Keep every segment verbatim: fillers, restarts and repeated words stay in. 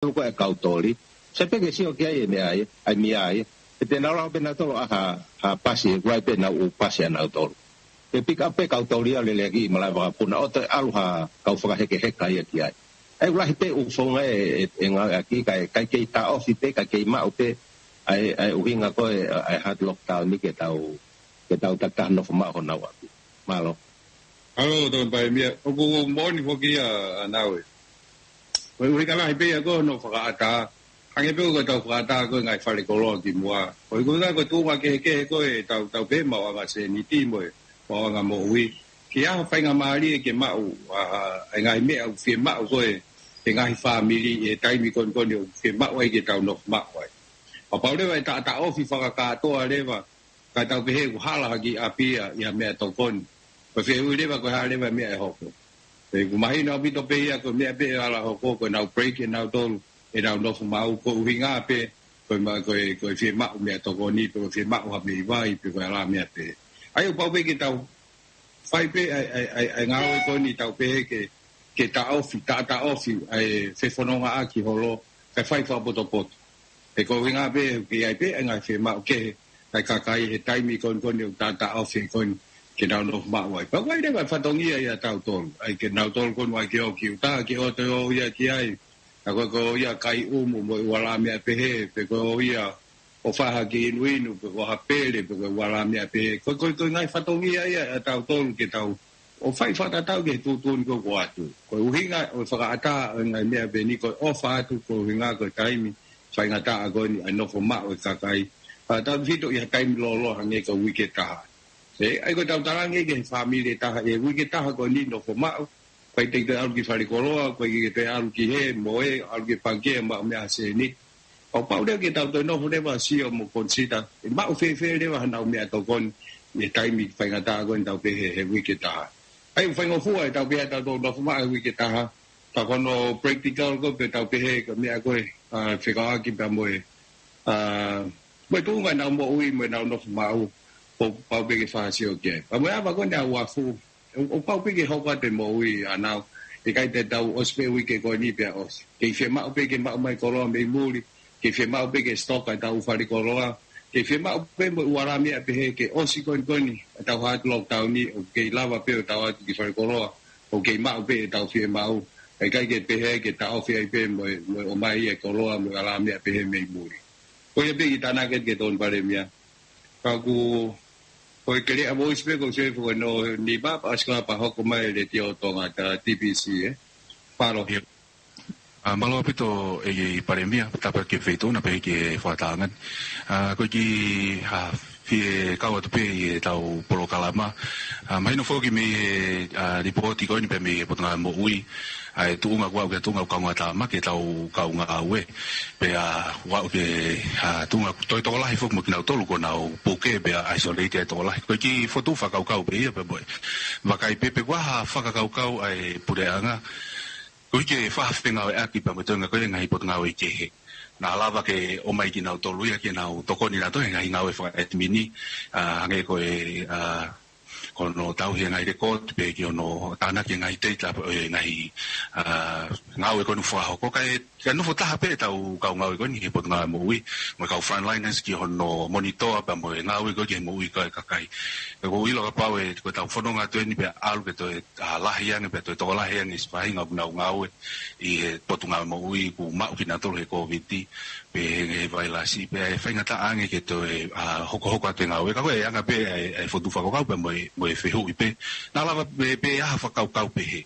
ʻalu ko e kau toli. Sai pē ke sio ki ai e meʻa ia, ʻa e meʻa ia. He te nau lau pē nautolu ʻa ha, ha pasi, ʻe ʻikai pē nau ʻū pasi ʻa nautolu. Ke pick up pē kau toli ʻo lele ki ʻi malaʻe vakapuna, ʻo toe ʻalu ha kau fakahekeheka ia ki ai. ʻE ʻuluaki pē ʻū founga ʻe, ʻe, ʻe ngāueʻaki, kae, kae kei taʻofi pē, kae kei maʻu pē, ʻa e, ʻa e ʻuhinga ko e, ʻa e hard lockdown ni ke tau, ke tau takitaha nofo maʻu honau ʻapi. Mālō. Mālō, Tokoni Palēmia. ʻOku moʻoni foki ia ʻa Naue. Ko e ʻuhinga lahi pē ia ko hono fakaʻatā. Hangē pē ko ʻetau fakaʻatā ko e ngaahi fale koloa kimuʻa. Ko e ʻuhinga ko e tuʻunga kehekehe ko ē ʻetau, tau pehē maʻuʻanga sēniti mo e maʻuʻanga moʻui. Ke ʻi ai ha faingamālie ke maʻu, ʻa, ʻa, ʻa e ngaahi meʻa ʻoku fiemaʻu ko ē, ʻe he ngaahi fāmili ʻi he taimi ko eni ko eni ʻoku fiemaʻu ai ke tau nofo maʻu ai. Kapau leva ʻe taʻataʻofi fakakātoa leva, kae tau pehē ʻoku hala ha kiʻi ʻapi ia ʻi ha meʻatokoni. Ko e fehuʻi leva ko e hā leva e meʻa ʻe hoko. Pea ʻoku mahino ʻaupito pē ia ko e meʻa pē ʻe ala hoko, ko ʻenau break ʻenautolu, ʻenau nofo maʻu, ko e ʻuhinga pē, ko e ma-, ko e, ko e fiemaʻu meʻatokoni, pe ko e fiemaʻu ha meʻi vai, pe ko e ʻalā meʻa pē. ʻA ia ʻoku pau pē ke tau fai pē ʻa e, ʻa e, ʻa e, ʻa e ngāue ko eni tau pehē ke, ke taʻofi, taʻataʻofi ʻa e fefonongaʻaki holo, kae fai fakapotopoto. He ko e ʻuhinga pē, ke ʻi ai pē ʻa e ngaahi fiemaʻu kehe, ʻa e kakai he taimi ko eni ko eni ʻoku taʻataʻofi ko eni ke nau nofo maʻu ai. Pea ʻoku ʻi ai leva e fatongia ia ʻatautolu, ʻa ia ke nautolu ko eni ʻai ke ō ki ʻuta, ke ō toe ō ia ki ai, ʻa ia ko e ko ia kai ʻumu mo e ʻū ʻalā meʻa pehē, pe ko ia ʻo fai ha kiʻi inuinu, pe ko ha pele, pe ko e ʻū ʻalā meʻa pehē. Ko, ko, ko e ngaahi fatongia ia ʻatautolu ke tau ʻo fai fakatatau ki he tuʻutuʻuni ko ē ʻoku ʻoatu. Ko e ʻuhinga ʻo e fakaʻatā ʻo e ngaahi meʻa pehē ni ko e ʻofa atu ko e ʻuhinga ko e taimi faingataʻa ko eni ʻa e nofo maʻu e kakai. Pea tautefito ʻi ha taimi lōloa hangē ko e uike ʻe taha. ʻE, ʻa ia ko ʻetau talaange ki he fāmili ʻe taha, ʻi he uike ʻe taha ko eni nofo maʻu, ʻikai te ke toe ʻalu ki falekoloa, ʻikai ke toe ʻalu ki hē, mo e, ʻalu ki he pangikē, maʻu meʻa ha sēniti. Pau pau leva ke tau toe nofo leva ʻo sio mo consider, ʻe maʻu fēfē leva haʻanau meʻatokoni, ʻi he taimi faingataʻa ko eni tau pehē he uike ʻe taha. ʻA ia ʻoku faingofua ʻetau pehē ʻatautolu nofo maʻu he uike ʻe taha, ka ko hono practical ko ē pē tau pehē ko e meʻa ko ē, ʻa, fekauʻaki pea mo e, ʻa, mo e tuʻunga ʻenau moʻui mo ʻenau nofo maʻu, ʻoku pau pē ke fakasio ki ai. Pea mo e ava ko eni ʻa e uafu, ʻo, ʻo pau pē ke hoko atu e moʻui ʻanau, ʻikai te tau ʻosi pē uike ko eni pea ʻosi. Kei fiemaʻu pē ke maʻu mai koloa mei muli, kei fiemaʻu pē ke stock ʻetau falekoloa, kei fiemaʻu pē mo e ʻū ʻalā meʻa pehē ke ʻosi ko eni ko eni ʻetau hard lockdown ni, ʻoku kei lava pē ʻo tau ō atu ki falekoloa, ʻoku kei maʻu pē ʻetau fiemaʻu, ʻikai ke pehē ke taʻofi ai pē mo e, mo e ʻomai e koloa mo e ʻalā meʻa pehē mei muli. Ko ia pē kiʻi tānaki atu ki he Tokoni Palēmia. Ka ʻoku, ko e keleʻa voice pē ko e sio ʻi he foʻi no ni papa, ʻasi ko ia pea hoko mai e Letiō Tonga, ʻa e T B C, ē. Mālō. ʻIo. ʻA, mālō ʻaupito ʻEiki Palēmia, tapu ki he feituʻu na pea ki he fakatātā. ʻA, ko e kiʻi, ʻa, fie kau atu pē ʻi heʻetau polokalama. ʻA, mahino foki mei he, ʻa, lipooti ko eni pea mei he Potungāue Moʻui, ʻa e tuʻunga kuo aʻu ki he tuʻunga ʻoku kaungā tāmaki ʻetau kau ngāue. Pea ʻoku aʻu ki he, ʻa, tuʻunga toe tokolahi foki mo kinautolu kuo nau puke pea isolate ʻa e tokolahi. Ko e kiʻi fotu fakakaukau pē ia pea mo e vakai pē pe ko e hā ha fakakaukau ʻa e puleʻanga koeʻuhi ke fakafengāueʻaki pea mo e toenga ko ē ngaahi potungāue kehe. Naʻa lava ke ʻomai kinautolu ia ke nau tokoni nautolu he ngaahi ngāue fakaʻedimini, ʻa, hangē ko e, ʻa, ko hono tauhi e ngaahi lēkooti pe ki hono tānaki e ngaahi data ʻo e ngaahi, ʻa, ngāue ko eni ʻoku fakahoko. Kae, kae nofo taha pē ʻetau kau ngāue ko eni he Potungāue Moʻui, mo e kau frontliners ki hono monitor pea mo e ngāue ko ē ki he moʻui ko ē ʻa e kakai. Pea ʻoku ou ʻilo kapau ʻe, ko ʻetau fononga atu eni pea ʻalu ke toe, ʻa, lahi ange, pea toe tokolahi ange siʻi faʻahinga ʻoku nau ngāue ʻi he Potungāue Moʻui kuo maʻu kinautolu he Kōviti, pe he, he vailasi, pea ʻe faingataʻa ange ke toe, ʻa, hokohoko atu e ngāue. Ka ko e anga pē ʻa e, ʻa e fotu fakakaukau pea mo e, mo e fehuʻi pē. Naʻa lava pē, pē ʻa ha fakakaukau pehē,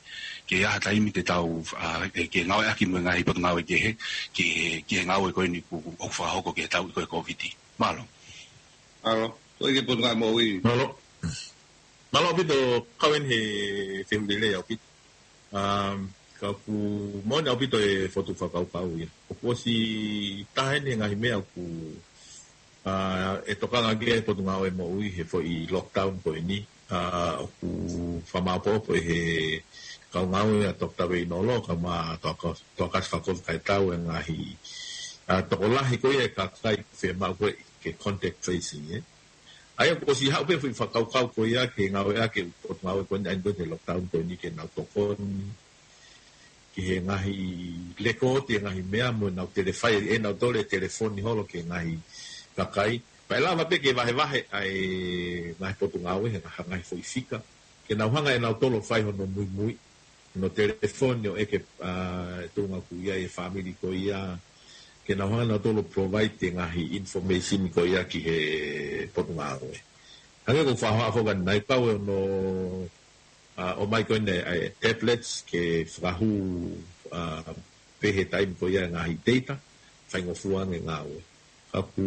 ke ʻi ai ha taimi te tau, ʻa, ke, ke ngāueʻaki mo e ngaahi potungāue kehe, ki he, ki he ngāue ko eni ʻoku, ʻoku fakahoko ki he tauʻi ko ē Kōviti. Mālō. Mālō. Ko e ki he Potungāue Moʻui. Mālō. Mālō ʻaupito, kau eni he fehuʻi lelei ʻaupito. Um, ka ʻoku moʻoni ʻaupito e fotu fakakaukau ia. ʻOku ʻosi taha eni e ngaahi meʻa ʻoku, uh, ʻe tokanga ki ai e Potungāue Moʻui he foʻi lockdown ko eni. Uh, ʻoku fakamāʻopoʻopo ʻe he kau ngāue ʻa Toketā Veinolo, kau ma toka, toka fakakovi kae tau e ngaahi, uh, tokolahi ko ia e kakai fiemaʻu ko ē ke contact tracing, ē. ʻA ia kuo ʻosi haʻu pē foʻi fakakaukau ko ia ke ngāueʻaki e potungāue ko eni ʻa e lockdown ko eni ke nau tokoni. ki he ngaahi lekooti e ngaahi meʻa mo ʻenau telefai, ʻenau tole telefoni holo ki he ngaahi kakai. Pea ʻe lava pē ke vahevahe ʻa e ngaahi potungāue, he ngaahi foʻi fika. Ke nau hanga ʻe nautolu ʻo fai hono muimui, hono telefoni ʻo ʻeke, ʻa, tuʻunga ʻoku ʻi ai e fāmili ko ia. Ke nau hanga ʻe nautolu ʻo provide e ngaahi information ko ia ki he potungāue. Hangē ko e faʻahinga foki ʻanenai pau ʻe ono, ʻa, ʻomai ko eni ʻa e tablets ke fakahū, ʻa, pē he taimi ko ia e ngaahi data, faingofua ange ngāue. Ka ʻoku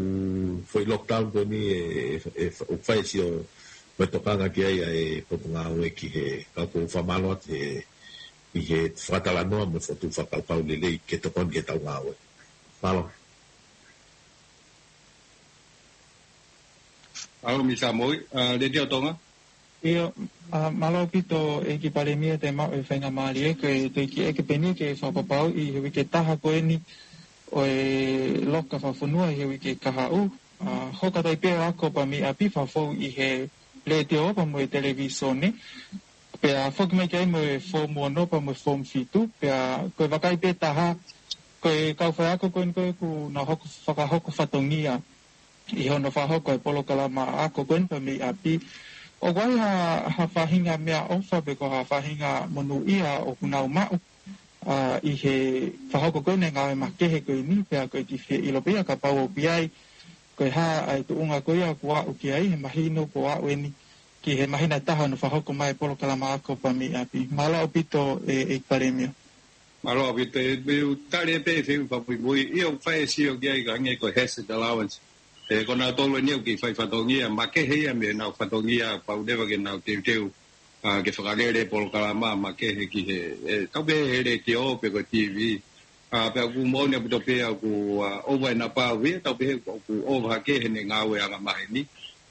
foʻi lockdown ko eni ʻe, ʻe, ʻe, ʻoku fai e sio mo e tokanga ki ai ʻa e potungāue ki he, ka ʻoku ou fakamālō atu he, ʻi he fakatalanoa mo e fokotuʻu fakakaukau lelei ke tokoni ki heʻetau ngāue. Mālō. Mālō, Misa Moi, ʻa, Letiō Tonga. ʻIo, ʻa, mālō ʻaupito ʻEiki Palēmia, te mau e faingamālie ko e te ki ʻeke pē eni ke fakapapauʻi he uike taha ko eni ʻo e loka fakafonua ʻi he uike kahaʻu. ʻA, hoko atu ai pē ʻa e ako pea mei ʻapi fakafou ʻi he letiō pea mo e televīsone. Pea foki mai ki ai mo e foomu ono pea mo e foomu fitu. Pea ko e vakai pē taha, ko e kau faiako ko eni ko ē ʻoku nau hoko fakahoko fatongia ʻi hono fakahoko e polokalama ako ko eni pea mei ʻapi. ʻOku ʻi ai ha, ha faʻahinga meʻaʻofa pe ko ha faʻahinga monūʻia ʻoku nau maʻu, ʻa, ʻi he fakahoko ko eni e ngāue makehe ko eni, pea ko e kiʻi fie ʻilo pē ia kapau ʻoku ʻi ai, ko e hā ʻa e tuʻunga ko ia ʻoku aʻu ki ai, he mahino kuo aʻu eni ki he māhina ʻe taha hono fakahoko mai e polokalama ako pea mei ʻapi. Mālō ʻaupito ʻEiki Palēmia. Mālō ʻaupito, ʻe, ʻe u tali pē e fehuʻi fakamuimui, ʻio, ʻoku fai e sio ki ai ka hangē ko e hazard allowance. ʻE, ko nautolu eni ʻoku kei fai fatongia makehe ia mei heʻenau fatongia pau leva ke nau teuteu, ʻa, ke fakalele e polokalama makehe ki he, ʻe, tau pehē he letiō pe ko e TV. ʻA, pea ʻoku moʻoni ʻaupito pē ʻoku, ʻa, ʻova e nāpā ʻo ia, tau pehē ʻoku ʻova hake heʻene ngāue angamaheni.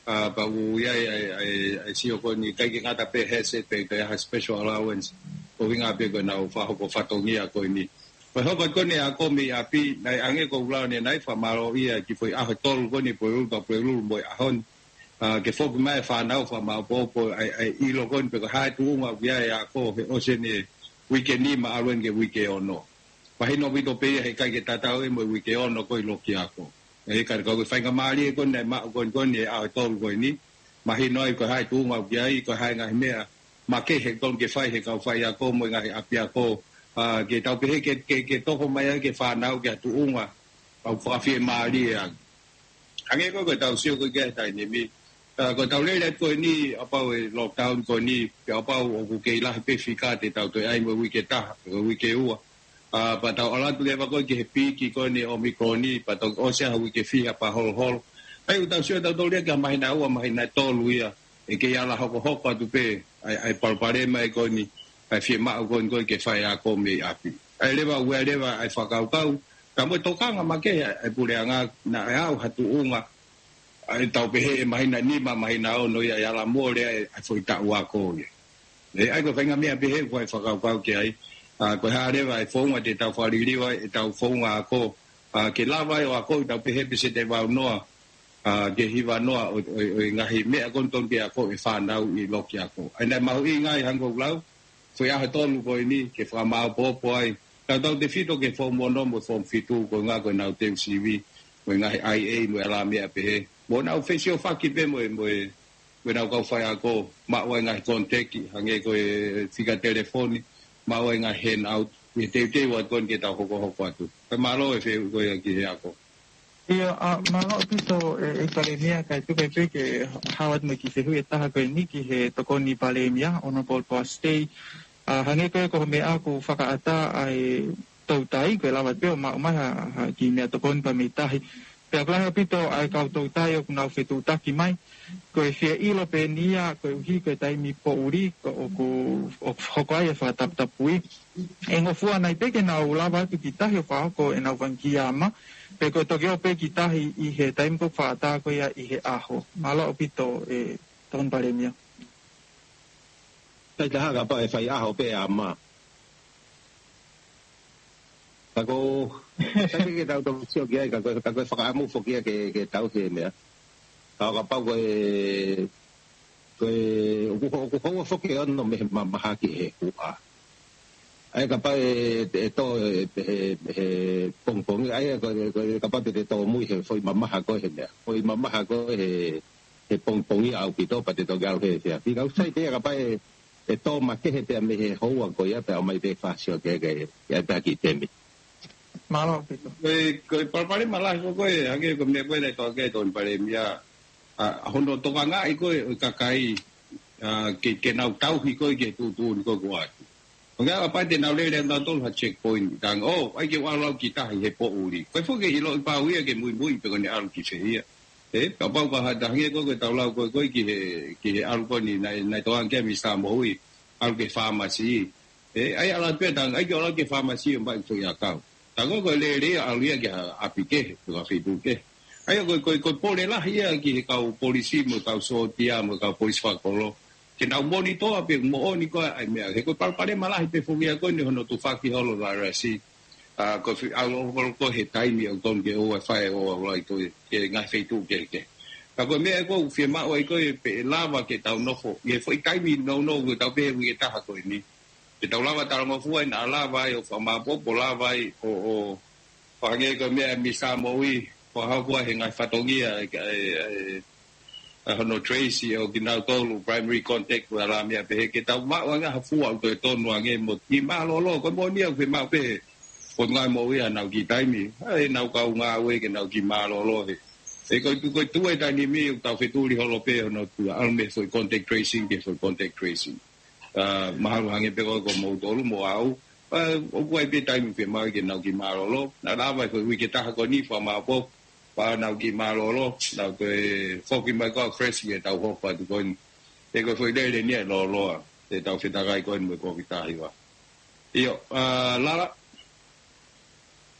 ʻA, pea ʻoku ʻi ai ʻa e, ʻa e, ʻa e sio ko eni ʻikai ke ngata pē he hazard pe ko e hā special allowance. Ko e ʻuhinga pē ko ʻenau fakahoko fatongia ko eni. Ko e hoko ko eni e ako mei ʻapi, naʻe hangē ko ʻeku lau ʻanenai, fakamālō ia ki he foʻi ʻaho ʻe tolu ko eni, Pulelulu pea Pulelulu mo e ʻaho ni. ʻA, ke foki mai e fānau fakamaopoopo ʻa e, ʻa e ʻilo ko eni pe ko e hā e tuʻunga ʻoku ʻi ai e ako he ʻosi eni e uike nima ʻalu eni ki he uike ono. Mahino ʻaupito pē ia he ʻikai ke tatau ia mo e uike ono ko ē ʻi loki ako. ʻE, ka ko e faingamālie ko eni naʻe maʻu ko eni, ko eni e ʻaho ʻe tolu ko eni. Mahino ai ko e hā e tuʻunga ʻoku ʻi ai, ko e hā e ngaahi meʻa makehe ʻoku totonu ke fai he kau faiako mo e ngaahi ʻapiako. ʻA, ke tau pehē ke, ke, ke toho mai ai ki he fānau ki ha tuʻunga ʻoku fakafiemālie ange. Hangē ko ē ko ʻetau sio ko ē ki he taimi ni. ʻA, ko ʻetau lele atu ko eni, kapau ʻe lockdown ko eni, pea kapau ʻoku kei lahi pē fika te tau toe ʻai mo e uike ʻe taha, mo e uike ʻe ua. ʻA, pea tau ʻalu atu leva ko ē ki he pīki ko eni ʻo e Omicron, pea toki ʻosi ha uike ʻe fiha pea holoholo. ʻA ia ʻoku tau sio ʻe tautolu ia ki he māhina ʻe ua, māhina ʻe tolu ia, ʻe kei ala hokohoko atu pē ʻa e, ʻa e palopalema ko eni, ʻa e fiemaʻu ko eni ko ē ke fai ako mei ʻapi. ʻA ia leva, ʻoku ʻi ai leva ʻa e fakakaukau, ka mo e tokanga makehe ʻa e puleʻanga, naʻe aʻu ha tuʻunga, ʻa e tau pehē ʻe māhina nima, māhina ono ia ʻe ala mole ai ʻa e foʻi taʻu ako ia. ʻE, ʻa ia ko e faʻahinga meʻa pehē ʻoku ʻi ai e fakakaukau ki ai, ʻa, ko e hā leva e founga te tau fakaliliu ai ʻetau founga ako, ʻa, ke lava ai ʻo ako ʻi he taʻu pehē pē sēniti ʻe valu noa, ʻa, ki he hiva noa ʻo, ʻo, ʻo e ngaahi meʻa ko eni totonu ke ako e fānau ʻi loki ako. ʻA ia naʻe mahuʻinga ai hangē ko ʻeku lau, foʻi ʻaho ʻe tolu ko eni ke fakamaopoopo ai. Tautautefito ki he foomu ono mo e foomu fitu, ko e ʻuhinga ko ʻenau teu sivi, mo e ngaahi IA, mo e ʻalā meʻa pehē. Mo ʻenau fesiofaki pē mo e, mo e, mo ʻenau kau faiako, maʻu ai e ngaahi contact, hangē ko e fika telefoni, maʻu ai e ngaahi handout, ʻi he teuteu atu ko eni ke tau hokohoko atu. Pea mālō e fehuʻi ko ia ki he ako. ʻIo, ʻa, mālō ʻaupito ʻEiki Palēmia, kae tuku ai pē ke hao atu mo e kiʻi fehuʻi ʻe taha ko eni ki he Tokoni Palēmia, Honourable Poasi Tei. ʻA, hangē ko ē ko e meʻa ʻoku fakaʻatā ʻa e toutai, ko e lava pē ʻo maʻu mai ha, ha kiʻi meʻatokoni pea mei tahi. Pea ʻoku lahi ʻaupito ʻa e kau toutai ʻoku nau fetuʻutaki mai. Ko e fie ʻilo pē eni ia, koeʻuhi ko e taimi poʻuli, ko ʻoku, ʻoku hoko ai e fakataputapui. ʻE ngofua nai pē ke nau lava atu ki tahi ʻo fakahoko ʻenau fanga kiʻi ama, pe ko e toki ō pē ki tahi ʻi he taimi ko ē ʻoku fakaʻatā ko ia ʻi he ʻaho. Mālō ʻaupito ʻEiki Tokoni Palēmia. Taʻetaha kapau ʻe fai ʻaho pē ama. Ka ko, ka ke, ke tau tau sio ki ai, ka ko, ka ko e fakaʻamu foki ia ke, ke tau he meʻa. Ka kapau ko e, ko e, ʻoku ho-, ʻoku houa foki ʻe ono mei he ma-, mahaki he ua. ʻA ia kapau ʻe, ʻe tō, ʻe, ʻe, ʻe pongipongi, ʻa ia ko, ko, kapau te te tōmui he foʻi mamaha ko ē he meʻa. Foʻi mamaha ko ē he, he pongipongi ʻaupito pea te toki ʻalu he efiafi. Ka ʻoku sai pē ia kapau ʻe, ʻe tō makehe pea mei he houa ko ia pea ʻomai pē fāsio ke, ke, ke ʻai pē ha kiʻi temi. Mālō ʻaupito. Ko e, ko e palopalema lahi ko ē, hangē ko e meʻa ko ē naʻe toka ki ai Tony Palēmia, ʻa, hono tokangaʻi ko ē ʻo e kakai, ʻa, ke, ke nau tauhi ko ē ki he tuʻutuʻuni ko ē kuo ʻoatu. ʻOku ʻikai pē te nau lele ʻe nautolu ha checkpoint, tanga, ʻo, ʻai ke u ʻalu au ki tahi he poʻuli. Ko e foki ke ʻiloʻi pau ia ke muimui pe ko ʻene ʻalu ki fē ia. Ē, kapau ko ha taha hangē ko ē ko ʻetau lau ko ē ko ē ki he, ki he ʻalu ko eni naʻe, naʻe tokangaʻi ʻe Misa Moʻui, ʻalu ki he fāmasi. Ē, ʻai ʻalu pē tanga, ʻai ke u ʻalu ki he fāmasi ʻo maʻu foʻi ʻakau. Tanga ko e lele ia ʻalu ia ki ha ʻapi kehe, pe ko ha feituʻu kehe. ʻA ia ko e, ko e, ko e pole lahi ia ki he kau polisi mo e kau sōtia mo e kau polisi fakakolo. Ke nau monitor pē moʻoni ko ē ʻa e meʻa. He ko e palopalema lahi pē foki ia ko eni hono tufaki holo vairasi. ʻA, ko e fi-, ʻalu holo ko ē he taimi ʻoku tonu ke ʻoua ʻe fai ʻo ʻalu ai ko ē ki he ngaahi feituʻu kehekehe. Ka ko e meʻa ko ē ʻoku fiemaʻu ai ko ē pē ʻe lava ke tau nofo. ʻI he foʻi taimi nounou ʻoku tau pehē ʻi he taha ko eni. Ke tau lava talangofua ʻi naʻa lava ai ʻo fakamāʻopoʻopo, lava ai ʻo, ʻo, ʻo hangē ko e meʻa ʻa Misa Moʻui, ʻo hoko ai he ngaahi fatongia, ʻe, ʻe, ʻe, ʻa hono trace ʻo kinautolu primary contact, ʻo ala meʻa pehē ke tau maʻu ange ha fua ʻoku toe tonu ange mo kiʻi mālōlō, ko e moʻoni ia ʻoku fiemaʻu pē he Potungāue Moʻui ʻa nau kiʻi taimi, ʻa ʻenau kau ngāue ke nau kiʻi mālōlō he. He ko e tu-, ko e tuʻu e taimi ni ʻoku tau fetuli holo pē hono tuʻu ʻalu mei he foʻi contact tracing ki he foʻi contact tracing. ʻA, mahalo hangē pē ko, ko moutolu mo au. ʻA, ʻoku ʻi ai pē taimi fiemaʻu ke nau kiʻi mālōlō. Naʻa lava e foʻi uike taha ko eni fakamāʻopoʻopo. Pea nau kiʻi mālōlō. Nau toe foki mai ko ē fresh ke tau hoko atu ko eni. He ko e foʻi lele ni ʻe lōloa. Te tau fetakai ko eni mo e Covid taha hiva. ʻIo, ʻa, Lala.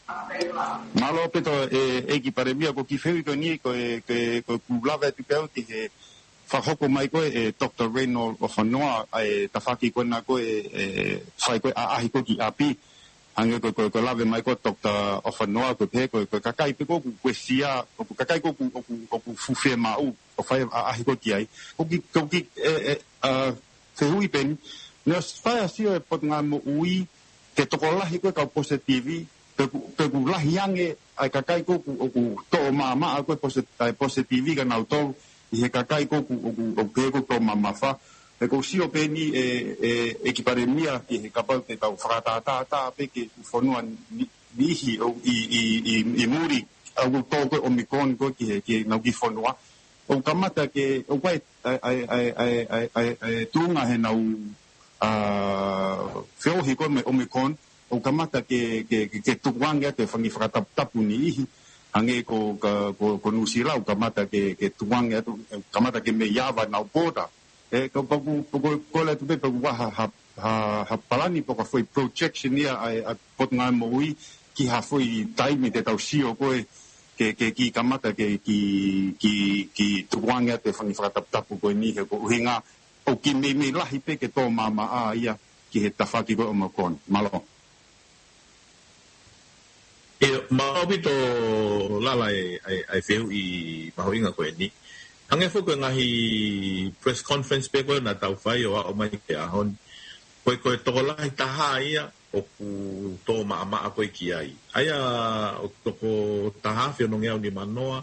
Mālō ʻaupito, ʻe, ʻEiki Palēmia, ko e kiʻi fehuʻi ko eni, ko e, ko e, ko ʻeku lave atu pē au ki he fakahoko mai ko ē ʻe Doctor Raynold ʻOfanoa, ʻa e tafaʻaki ko ena ko ē, ʻe, fai ko ē ʻaʻahi ko ē ki ʻapi. Hangē ko e, ko e, ko e lave mai ko ē Doctor ʻOfanoa, ko e pehē ko e, ko e kakai pē ko ē ʻoku, ʻoku uesia, ʻoku kakai ko ē ʻoku, ʻoku, ʻoku fuʻu fiemaʻu, ʻo fai ʻaʻahi ko ē ki ai. Ko e kiʻi, ko e kiʻi, ʻe, ʻe, ʻa, fehuʻi pē eni. Naʻe ʻosi fai ha sio ʻe he Potungāue Moʻui, ke tokolahi ko ē kau positivi, pe ʻoku, pe ʻoku lahi ange ʻa e kakai ko ē ʻoku, ʻoku toʻo maʻamaʻa ko ē posit-, ʻa e positivi kia nautolu, ʻi he kakai ko ē ʻoku, ʻoku, ʻoku pehē ko ē toʻo mamafa. He ʻoku ou sio pē eni ʻe, ʻe, ʻEiki Palēmia ki he kapau te tau fakatātā pē ki he ʻū fonua ni, niʻihi ʻoku ʻi, ʻi, ʻi, ʻi muli, ʻa ʻoku tō ko ē Omicron ko ē ki he, ki heʻenau kiʻi fonua. ʻOku kamata ke, ʻoku ʻi ai ʻa e, ʻa e, ʻa e tuʻunga heʻenau, ʻa, feohi ko ē mo e Omicron, ʻoku kamata ke, ke, ke, ke tukuange atu e fanga kiʻi fakataputapu niʻihi, hangē ko, ka, ko, ko Nuʻusila, ʻoku kamata ke, ke tukuange atu, kamata ke mei ava ʻenau border. ʻE, ka, ka ʻoku, ʻoku, ʻoku kole atu pē, ʻoku ʻi ai ha, ha, ha, ha palani pe ko ha foʻi projection ia ʻa e, ʻa e Potungāue Moʻui, ki ha foʻi taimi te tau sio ko ē, ke, ke kiʻi kamata ke, kiʻi, kiʻi, kiʻi tukuange atu e fanga kiʻi fakataputapu ko eni he ko e ʻuhinga, ʻoku kiʻi meimei lahi pē ke tō maʻamaʻa ia ki he tafaʻaki ko ē Omicron. Mālō. ʻIo, mālō ʻaupito Lala e, e, e fehuʻi mahuʻinga ko eni. Hangē foki ko e ngaahi press conference pē ko ē naʻa tau fai ʻo aʻu mai ki he ʻaho ni. Ko e, ko e tokolahi taha ia ʻoku tō maʻamaʻa ko ē ki ai. ʻA ia ʻoku toko taha afe ono ngeau nima noa,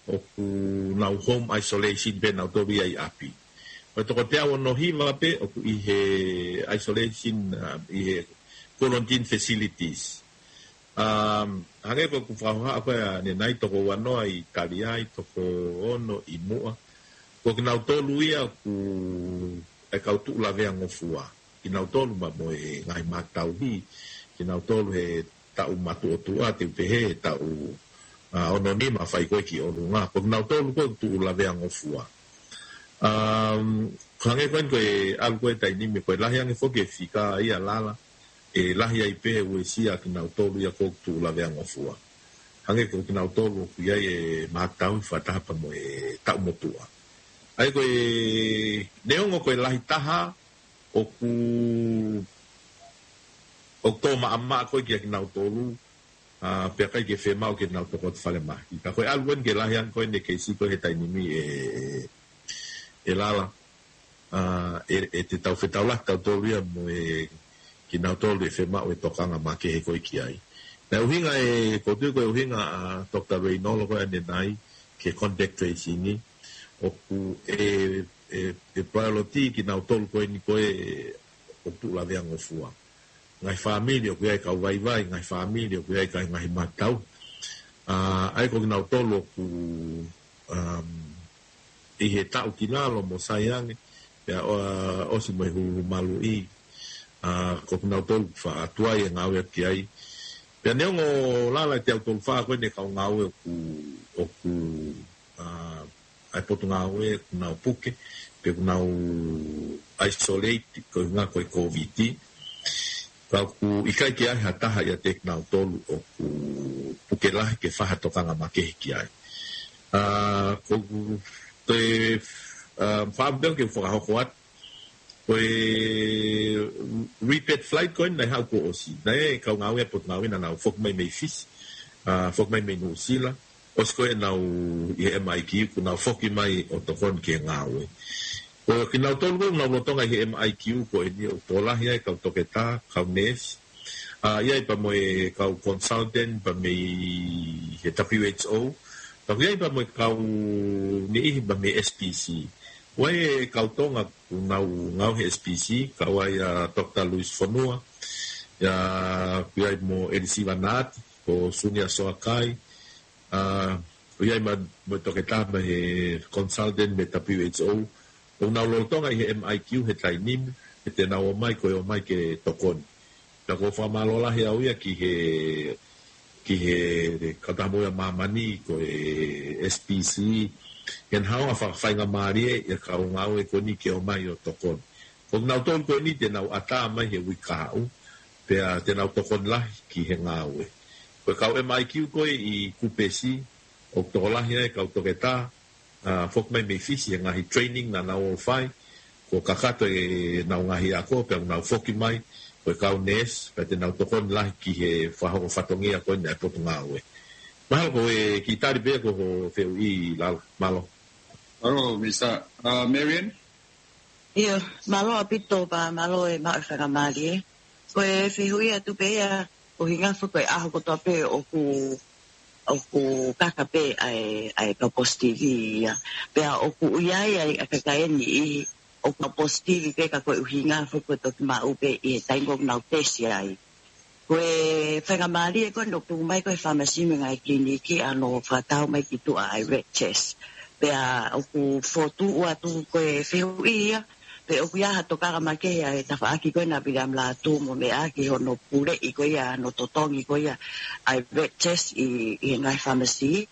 ʻoku nau home isolation pē nautolu ia ʻi ʻapi. Ko e toko teau ono hiva pē ʻoku ʻi he isolation, ʻa, ʻi he quarantine facilities. Um, hangē ko ʻeku fakahohaʻa ko ē ʻanenai, toko ua noa ʻi Italia, ʻi toko ono ʻi muʻa. Ko kinautolu ia ʻoku ʻi ai e kau tuʻu lavea ngofua. Kinautolu mo e ngaahi maʻa tauhi, kinautolu he taʻu matuʻotuʻa, te u pehē he taʻu, ʻa, ono nima fai ko ē ki ʻolunga. Ko kinautolu ko ē tuʻu lavea ngofua. Um, hangē ko eni ko e ʻalu ko ē taimi ni, ko e lahi ange foki e fika ia Lala, ʻe lahi ai pē e uesia kinautolu ia ko ē tuʻu lavea ngofua. Hangē ko kinautolu ʻoku ʻi ai e maʻa tauhi fakataha pea mo e taʻu motuʻa. ʻA ia ko e neongo ko e lahi taha, ʻoku, ʻoku tō maʻamaʻa ko ē kia kinautolu, ʻa, pea ʻikai ke fiemaʻu ke nau toko atu falemahaki. Ka ko e ʻalu ko eni ke lahi ange ko eni e keisi ko ē he taimi ni ʻe, ʻe, ʻe Lala. ʻA, ʻe, ʻe te tau fetaulaki tautolu ia mo e kinautolu ʻe fiemaʻu e tokanga makehe ko ē ki ai. Naʻe ʻuhinga e, ʻoku ou tui ko e ʻuhinga ʻa Doctor Reynolds ko ē ʻanenai ki he contact tracing, ʻoku ʻe, ʻe, ʻe priority kinautolu ko eni ko ē ʻoku tuʻu laveangofua. Ngaahi fāmili ʻoku ʻi ai e kau vaivai, ngaahi fāmili ʻoku ʻi ai e kau ngaahi matau. ʻA, ʻa ia ko kinautolu ʻoku, um, ʻi he taʻu ki lalo mo sai ange, pea ʻo, ʻosi mo e huhu maluʻi. ʻA, ko kinautolu ʻoku faʻa tuai e ngāue ki ai. Pea neongo lala e teau tolu fā ko eni e kau ngāue ʻoku, ʻoku, ʻa, ʻa e potungāue ʻoku nau puke, pe ʻoku nau isolate ko e ʻuhinga ko e Covid. Ka ʻoku ʻikai ke ʻi ai ha taha ʻiate kinautolu ʻoku puke lahi ke fai ha tokanga makehe ki ai. ʻA, ko e, ʻa, fakaʻamu pē ke fakahoko atu, ko e repatriate flight ko eni naʻe haʻu kuo ʻosi. Naʻe kau ngāue ʻa e potungāue naʻa nau foki mai mei Fisi, ʻa, foki mai mei Nuʻusila, ʻosi ko ē ʻenau ʻi he M I Q, kuo nau foki mai ʻo tokoni ki he ngāue. Ko kinautolu ko ē ʻoku nau lolotonga ʻi he M I Q ko eni ʻoku tokolahi ai e kau toketā, kau nurse, ʻa, ʻi ai pea mo e kau consultant pea mei he W H O, pea ʻoku ʻi ai pea mo e kau niʻihi pea mei he S P C. ʻOku ʻi ai e kau Tonga ʻoku nau ngāue he S P C, kau ai ʻa Doctor Louis Fonua, ʻa, ʻoku ʻi ai mo ʻElisiva Naati, ko Sunia Soakai, ʻa, ʻoku ʻi ai mo, mo e toketā mei he consultant mei he W H O, ʻoku nau lolotonga ʻi he M I Q he taimi ni, he te nau ō mai, ko e ō mai ke tokoni. Pea ʻoku ou fakamālō lahi au ia ki he, ki he kautaha moʻui ʻa māmani ko e S P C, ke nau hanga ʻo fakafaingamālie ʻa e kau ngāue ko eni ke ō mai ʻo tokoni. Ko kinautolu ko eni te nau ʻatā mai he uike kahaʻu, pea te nau tokoni lahi ki he ngāue. Ko e kau M I Q ko ē ʻi Kupesi, ʻoku tokolahi ai e kau toketā, ʻa, foki mai mei Fisi he ngaahi training naʻa nau ō ʻo fai, kuo kakato ʻenau ngaahi ako, pea ʻoku nau foki mai, ko e kau nurse, pea te nau tokoni lahi ki he fakahoko fatongia ko eni ʻa e potungāue. Mahalo ko e kiʻi tali pē ia ko hoʻo fehuʻi Lalo, mālō. Mālō, Minisitā. ʻA, Marian? ʻIo, mālō ʻaupito pea mālō e maʻu e faingamālie. Ko e fehuʻi atu pē ia, ʻuhinga foki ko e ʻaho kotoa pē ʻoku, ʻoku kaka pē ʻa e, ʻa e kau positive ia. Pea ʻoku ʻi ai ʻa e kakai ʻe niʻihi ʻoku nau positive pē ka ko e ʻuhinga foki ko e toki maʻu pē ʻi he taimi ʻoku nau tesi ai. Ko e faingamālie ko eni ʻoku tuku mai ko ē he fāmasi mo e ngaahi kiliniki ʻa hono fakatau mai ki tuʻa ʻa e red test. Pea ʻoku fotu atu ko e fehuʻi ia, pe ʻoku ʻi ai ha tokanga makehe ʻa e tafaʻaki ko ē ʻa Viliami Lātū mo meʻa ki hono puleʻi ko ia, hono totongi ko ia ʻa e red test ʻi, ʻi he ngaahi fāmasi.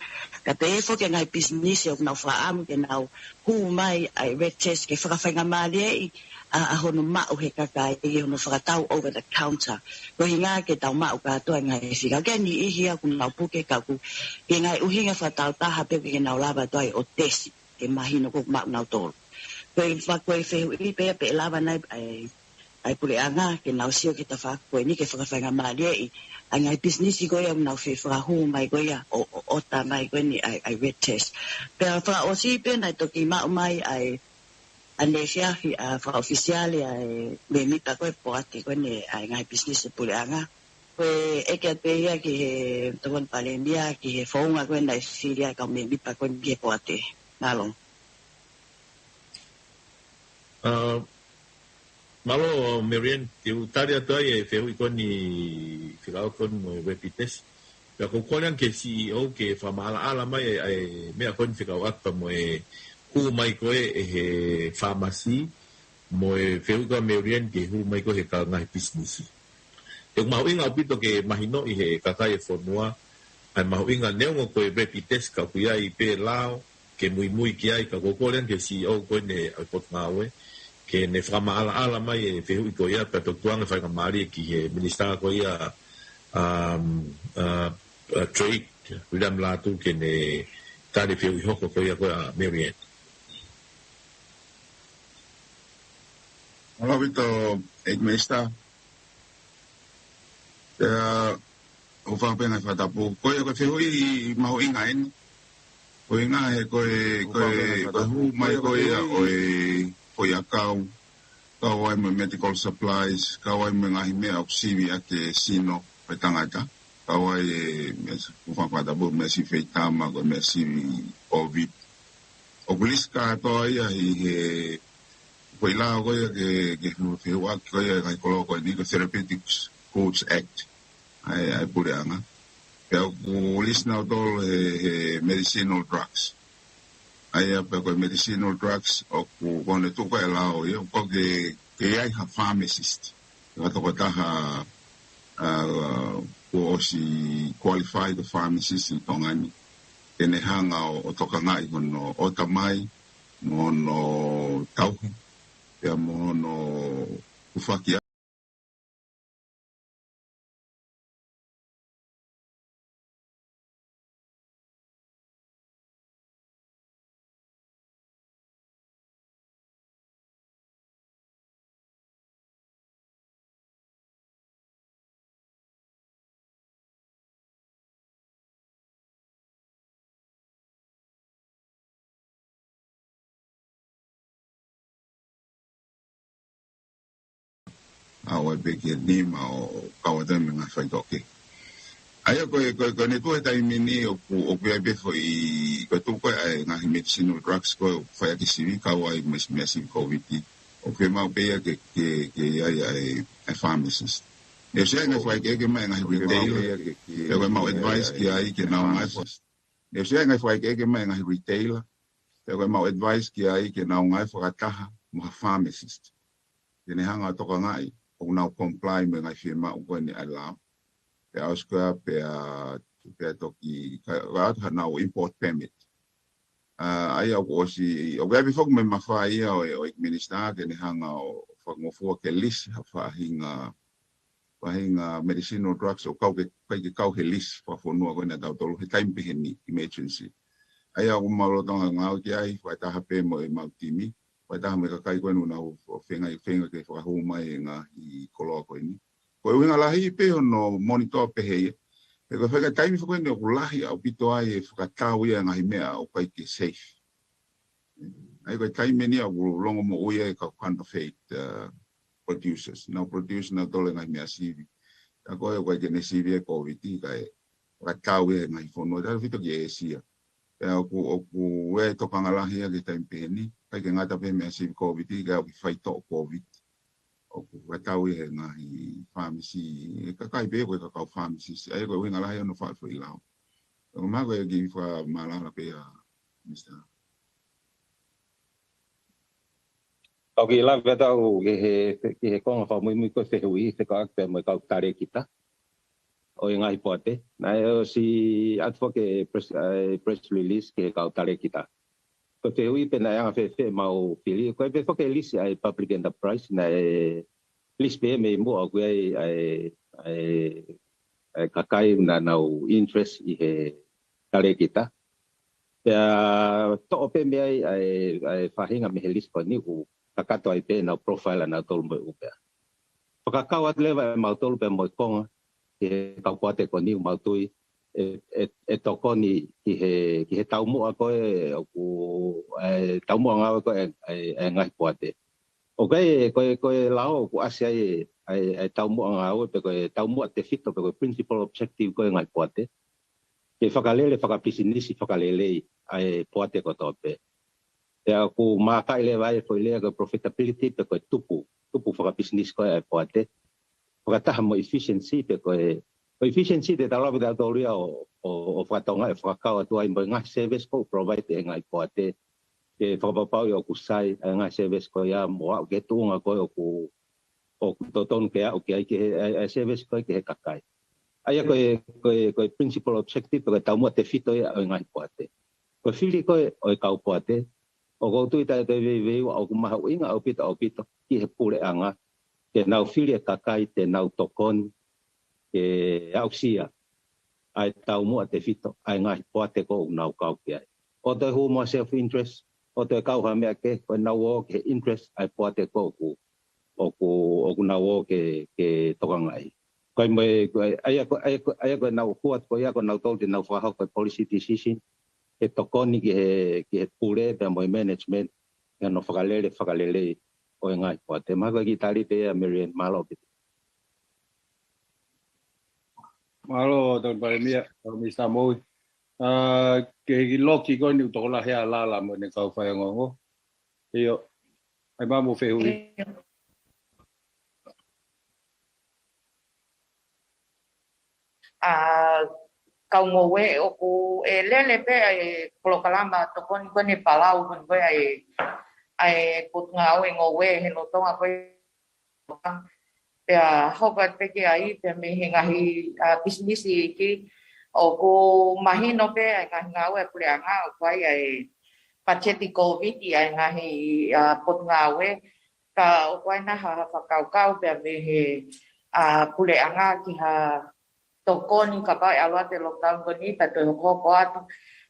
Ka pehē foki e ngaahi pisinisi ʻoku nau fakaʻamu ke nau hū mai ʻa e red test ke fakafaingamālieʻi ʻa, ʻa hono maʻu he kakai ʻi hono fakatau over the counter. Ko e ʻuhinga ke tau maʻu kātoa e ngaahi fika. Ko e niʻihi ia ʻoku nau puke ka ʻoku ʻi he ngaahi ʻuhinga fakataautaha pē ke nau lava atu ai ʻo tesi, ke mahino ko e maʻu nautolu. Ko e fa-, ko e fehuʻi pē ia pe ʻe lava nai ʻa e, ʻa e puleʻanga ke nau sio ki he tafaʻaki ko eni ke fakafaingamālieʻi ʻa e ngaahi pisinisi ko ia ʻoku nau fie fakahū mai ko ia ʻo, ʻo, ʻo ʻatā mai ko eni ʻa e, ʻa e red test. Pea fakaʻosi pē naʻe toki maʻu mai ʻa e ʻaneefiafi ʻa e fakaʻofisiale ʻa e mēmipa ko ē poate ko eni ʻa e ngaahi pisinisi puleʻanga. Ko e ʻeke atu pē ia ki he Tokoni Palēmia, ki he founga ko ē naʻe fili ai e kau mēmipa ko eni ki he poate. Mālō. ʻA, mālō, Marian, te u tali atu ai e fehuʻi ko eni fekauʻaki mo e rapid test. Pea ʻoku ou kole ange ki he C E O ke fakamaʻalaʻala mai e, e meʻa ko eni fekauʻaki pea mo e hū mai ko ē ʻe he fāmasi, mo e fehuʻi ko ē ʻa Marian ke hū mai ko ē he kau ngaahi pisinisi. ʻOku mahuʻinga ʻaupito ke mahinoʻi he kakai e fonua, ʻa e mahuʻinga neongo ko e rapid test ka ʻoku ʻi ai pē lao, ke muimui ki ai ka ʻoku ou kole ange ki he C E O ko eni ʻa e potungāue, ke ne fakamaʻalaʻala mai e fehuʻi ko ia pea toki tuku ange faingamālie ki he minisitā ko ia, um, uh, uh, trade, Viliami Lātū ke ne tali e fehuʻi hoko ko ia ko ē ʻa Marian. Mālō ʻaupito, ʻEiki Minisitā. Pea, ʻoku ou fakapenga fakatapu. Ko ia ko e fehuʻi mahuʻinga eni. Ko e ʻuhinga he ko e, ko e, ko e hū mai ko ia ʻo e, ko ia kau kau ai mo e medical supplies, kau ai mo e ngaahi meʻa ʻoku sivi ʻaki e sino ʻo e tangata, kau ai e meʻa si-, ʻoku fakatapu meʻa sivi feitama, ko e meʻa sivi COVID. ʻOku lisi kātoa ia ʻi he, ko e lao ko ia ke, ke fehuʻaki ko ia ʻa e koloa ko eni ko e Therapeutics Goods Act. ʻA e, ʻa e puleʻanga. Pea ʻoku lisi nautolu he, he medicinal drugs. ʻA ia pea ko e medicinal drugs ʻoku, ko ʻene tuʻu ko e lao ia, ʻoku ke, ke ʻi ai ha pharmacist. Ha tokotaha, ʻa, kuo ʻosi qualified pharmacist ʻi Tonga ni. Ke ne hanga ʻo, ʻo tokangaʻi hono ʻotamai, mo hono tauhi, pea mo hono hūfaki ʻa ʻoku ʻi ai pē ki he nima ʻo kau atu mo e ngaahi faitoʻo. ʻA ia ko e, ko e, ko ʻene tuʻu he taimi ni ʻoku, ʻoku ʻi ai pē foʻi, ko e tuʻu ko ē ʻa e ngaahi medicinal drugs ko ē ʻoku fai ʻaki e sivi, kau ai mo e meʻa sivi COVID. ʻOku fiemaʻu pē ia ke, ke, ke ʻi ai ʻa e, ʻa e pharmacist. Ne ʻosi ʻi ai e ngaahi fakaʻekeʻeke mai e ngaahi retailer, pea ko ʻemau advice ki ai ke nau ngaahi fa-, ne ʻosi ʻi ai e ngaahi fakaʻekeʻeke mai e ngaahi retailer, pea ko ʻemau advice ki ai ke nau ngaahi fakataha mo ha pharmacist. Ke ne hanga ʻo tokangaʻi ʻoku nau comply mo e ngaahi fiemaʻu ko eni ʻa e lao. Pea ʻosi ko ia pea, pea toki, ka, ka ʻoatu hanau import permit. ʻA, ʻa ia ʻoku ʻosi, ʻoku ʻi ai pē foki mo e mafai ia ʻo e, ʻo e minisitā ke ne hanga ʻo fakangofua ke lisi ha faʻahinga, faʻahinga medicinal drugs ʻoku ʻikai ke, ʻikai ke kau he lisi fakafonua ko ena ʻa tautolu he taimi pehē ni emergency. ʻA ia ʻoku mau lolotonga ngāue ki ai, fakataha pē mo ʻemau timi, fakataha mo e kakai ko eni ʻoku nau feinga, feinga ke fakahū mai e ngaahi koloa ko eni. Ko e ʻuhinga lahi pē hono monitor pehē ia. He ko e faʻahinga taimi foki eni ʻoku lahi ʻaupito ai e fakatau ia e ngaahi meʻa ʻoku ʻikai ke safe. ʻA ia ko e taimi eni ʻoku longomoʻui ai e kau counterfeit, uh, producers. Nau produce nautolu e ngaahi meʻa sivi. Ka ko e ʻoku ʻikai ke ne sivi e COVID kae fakatau ia he ngaahi fonua. Tautefito ki ʻĒsia. Pea ʻoku, ʻoku ʻi ai e tokanga lahi ia ki he taimi pehē ni. ʻIkai ke ngata pē he meʻa sivi COVID, kae ʻoku faitoʻo COVID. ʻOku fakatau ia he ngaahi pharmacy, e kakai pē ko e kakau pharmacist. ʻA ia ko e ʻuhinga lahi hono faʻu e foʻi lao. ʻOku mahalo ko e kiʻi fakamālala pē ia, Mister. ʻOku ou lave atu au ki he, ki he konga fakamuimui ko e fehuʻi, fekauʻaki pea mo e kau talēkita ʻo e ngaahi poate. Naʻe ʻosi ʻatu foki e press, e press release ki he kau talēkita. Ko e fehuʻi pe naʻe anga fēfē ʻemau fili, ko e pehē foki e lisi ʻa e public enterprise, naʻe lisi pē mei muʻa ʻoku ʻi ai ʻa e, ʻa e, ʻa e kakai naʻa nau interest ʻi he talēkita. Pea toʻo pē mei ai ʻa e, ʻa e faʻahinga mei he lisi ko eni ʻoku kakato ai pē ʻenau profile ʻanautolu mo e ʻū meʻa. Fakakau atu leva ʻe mautolu pea mo e konga ki he kau poate ko eni ʻoku mau tui ʻe, ʻe, ʻe tokoni ki he, ki he taumuʻa ko ē ʻoku, ʻa e taumuʻa ngāue ko ē ʻa e, ʻa e ngaahi poate. ʻOku ʻi ai, ko e, ko e lao ʻoku ʻasi ai ʻa e, ʻa e taumuʻa ngāue pe ko e taumuʻa tefito pe ko e principal objective ko ē ʻa e ngaahi poate. Ke fakalele fakapisinisi fakalelei ʻa e poate kotoa pē. Pea ʻoku mākaʻi leva ai e foʻi lea ko e profitability pe ko e tupu, tupu fakapisinisi ko ē ʻa e poate. Fakataha mo e efficiency pe ko e, ko e efficiency te tau lave ʻa tautolu ia ʻo, ʻo, ʻo fakatonga ʻe fakakau atu ai mo e ngaahi service ʻoku provide ʻe he ngaahi poate. Ke fakapapauʻi ʻoku sai ʻa e ngaahi service ko ia mo aʻu ki he tuʻunga ko ē ʻoku, ʻoku totonu ke aʻu ki ai ki he, ʻa e, ʻa e service ko ē ki he kakai. ʻA ia ko e, ko e, ko e principal objective, ko e taumuʻa tefito ia ʻo e ngaahi poate. Ko e fili ko ē ʻo e kau poate, ʻoku ou tui taʻe toe veiveiua ʻoku mahuʻinga ʻaupito, ʻaupito ki he puleʻanga, ke nau fili e kakai te nau tokoni, ke aʻusia ʻa e taumuʻa tefito ʻa e ngaahi poate ko ē ʻoku nau kau ki ai. ʻOua toe hū mo e self interest, ʻoua toe kau ha meʻa kehe, ko ʻenau ō ki he interest ʻa e poate ko ē ʻoku, ʻoku, ʻoku nau ō ke, ke tokangaʻi. Ko e mo e, ko e, ʻa ia ko, ʻa ia ko, ʻa ia ko ʻenau hua ko ia ko ʻenau tolu te nau fakahoko e policy decision, ke tokoni ki he, ki he pule pea mo e management, ʻi hono fakalele, fakalelei ʻo e ngaahi poate. Mahalo ko e kiʻi tali pē ia Mary Ann, mālō pē. Mālō, Tokoni Palēmia, ʻo Minisitā Moʻui. ʻA, ke hiki loki ko eni ʻoku tokolahi ʻa Lala mo ʻene kau faiongoongo. ʻIo, ʻai mai mo fehuʻi. ʻIo. ʻA, kau ngoue ʻoku ʻe lele pē ʻa e polokalama tokoni ko eni Palau ko eni ko e ʻa e, ʻa e potungāue ngoue he lolotonga ko e Pea hoko atu pē ki ai, pea mei he ngaahi, ʻa, pisinisi iiki, ʻoku mahino pē ʻa e ngaahi ngāue ʻa e puleʻanga, ʻoku ʻi ai ʻa e patiseti Kōviti ʻa e ngaahi, ʻa, potungāue, ka ʻoku ʻi ai nai ha fakakaukau pea mei he, ʻa, puleʻanga ki ha tokoni kapau ʻe ʻalu atu e lockdown ko eni pea toe hokohoko atu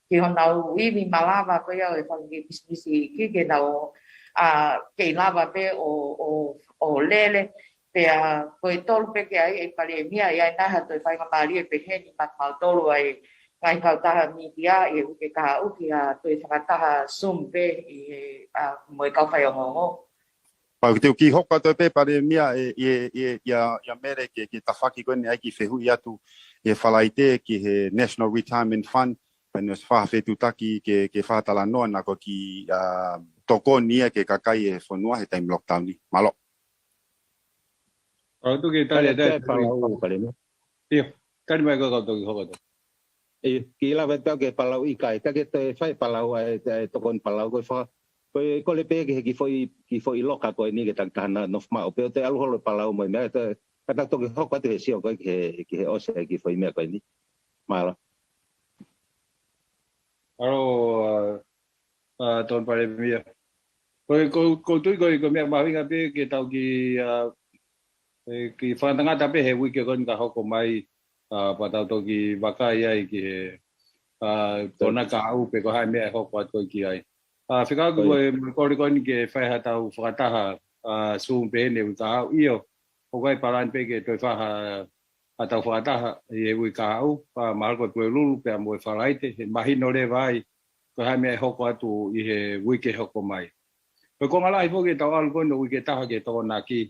ki honau ivi malava ko ia ʻo e fanga kiʻi pisinisi iiki ke nau, ʻa, kei lava pē ʻo, ʻo, ʻo lele. Pea ko e tolu pē ki ai ʻe Palēmia, ʻi ai nai ha toe faingamālie pehē ni maʻa kimautolu ʻa e ngaahi kautaha mītia ʻi he uike kahaʻu ki ha toe fakataha Zoom pē ʻi he, ʻa, mo e kau faiongoongo. Pau ke te u kiʻi hoko atu pē Palēmia ʻe, ʻe, ʻe, ʻia, ʻia Mele ke, ke tafoki ko eni ʻa e kiʻi fehuʻi atu ʻi he Falaite ki he National Retirement Fund, pea ne ʻosi fai ha fetuʻutaki ke, ke fakatalanoa naʻa ko e kiʻi, ʻa, tokoni ia ki he kakai ʻo e fonua he taimi lockdown ni. Mālō. Kau tuki tali Tali atu atu Palēmia. Palēmia. ʻIo, tali mai ko e kau toki hoko atu. ʻIo, kiʻi lave atu ki he Palau ʻikai, ka ke toe fai Palau ʻa e, ʻa e tokoni Palau ko e fa-, ko e kole pē ki he kiʻi foʻi, kiʻi foʻi loka ko eni ke takitaha na nofo maʻu pē ʻo toe ʻalu holo Palau mo e meʻa, toe, ka tau toki hoko atu he sio ko ē ki he, ki he ʻosi ʻa e kiʻi foʻi meʻa ko eni. Mālō. Mālō, ʻa, ʻa, Tokoni Palēmia. Ko e, ko, ko e tui ko e, ko e meʻa mahuʻinga pē ke tau kiʻi, ʻa, ʻe, kiʻi fakatangata pē he uike ko eni ka hoko mai, ʻa, pea tau toki vakai ai ki he, ʻa, konga kahaʻu pe ko e hā e meʻa ʻe hoko atu ko ē ki ai. ʻA, fekauʻaki Ko ia. ko e, mo e kole ko eni ke fai ha tau fakataha, ʻa, Zoom pē he uike kahaʻu ʻio, ʻoku ʻi ai e palani pē ke toe fai ha, ha tau fakataha ʻi he uike kahaʻu, pea mahalo ko e Pulelulu, pea mo e Falaite, he mahino leva ai, ko e hā e meʻa ʻe hoko atu ʻi he uike hoko mai. Ko e konga lahi foki ʻetau ʻalu ko eni ʻo uike taha ki he Tokonaki.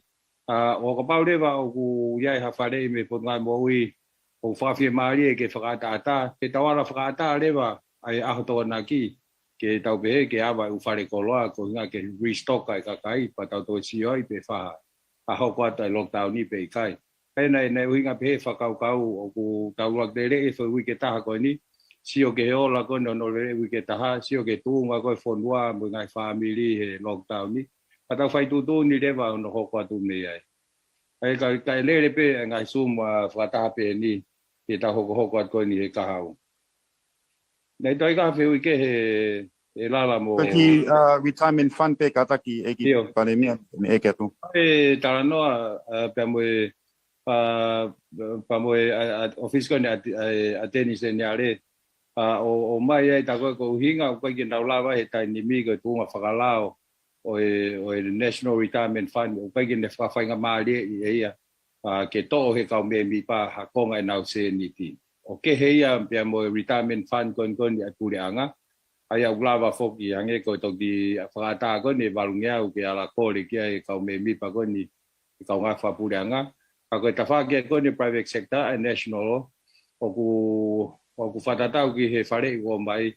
ʻA, ʻo kapau leva ʻoku ʻi ai ha faleʻi mei he Potungāue Moʻui, ʻoku fakafiemālie ke fakaʻataʻatā, ke tau ala fakaʻatā leva ʻa e ʻaho Tokonaki, ke tau pehē ke ava e ʻū fale koloa, ko e ʻuhinga ke restock ʻa e kakai, pea tau toe sio ai pe faʻa hoko atu ʻa e lockdown ni pe ʻikai. Pea naʻe, naʻe ʻuhinga pē he fakakaukau ʻoku tau ʻuluaki lele he foʻi uike taha ko eni, sio ki he ola ko eni ʻo e lele uike taha, sio ki he tuʻunga ko ē ʻo e fonua mo e ngaahi fāmili he lockdown ni. Pea tau fai tuʻutuʻuni leva ʻo hoko atu mei ai. ʻA ia ka, ka ʻe lele pē ʻa e ngaahi Zoom, ʻa, fakataha pē eni, ke tau hokohoko atu ko eni he kahaʻu. Naʻe toe ʻi ai ha fehuʻi kehe ʻe Lala mo Ko e kiʻi, ʻa, retirement fund pē kātaki ʻEiki ʻIo. Palēmia, meʻa ke atu. ʻE talanoa, ʻa, pea mo e, ʻa, pea mo e, ʻa, ʻa, ʻōfisi ko eni ʻa, ʻa, ʻAteni Seniale, ʻa, ʻo, ʻomai ai tā ko ē ko e ʻuhinga, ʻoku ʻikai ke nau lava he taimi ni ko e tuʻunga fakalao ʻo e, ʻo e National Retirement Fund, ʻoku ʻikai ke ne fakafaingamālieʻi ʻe ia, ʻa, ke toʻo he kau mēmipa ha konga ʻenau sēniti. ʻOku kehe ia pea mo e retirement fund ko eni ko eni ʻa e puleʻanga. ʻA ia ʻoku lava foki hangē ko e toki fakaʻatā ko eni ʻe valungeau ke ala kole ki ai e kau mēmipa ko eni ʻi he kau ngāue fakapuleʻanga. Ka ko e tafaʻaki ko eni private sector ʻa e national, ʻoku, ʻoku fakatatau ki he faleʻi ʻoku ʻomai,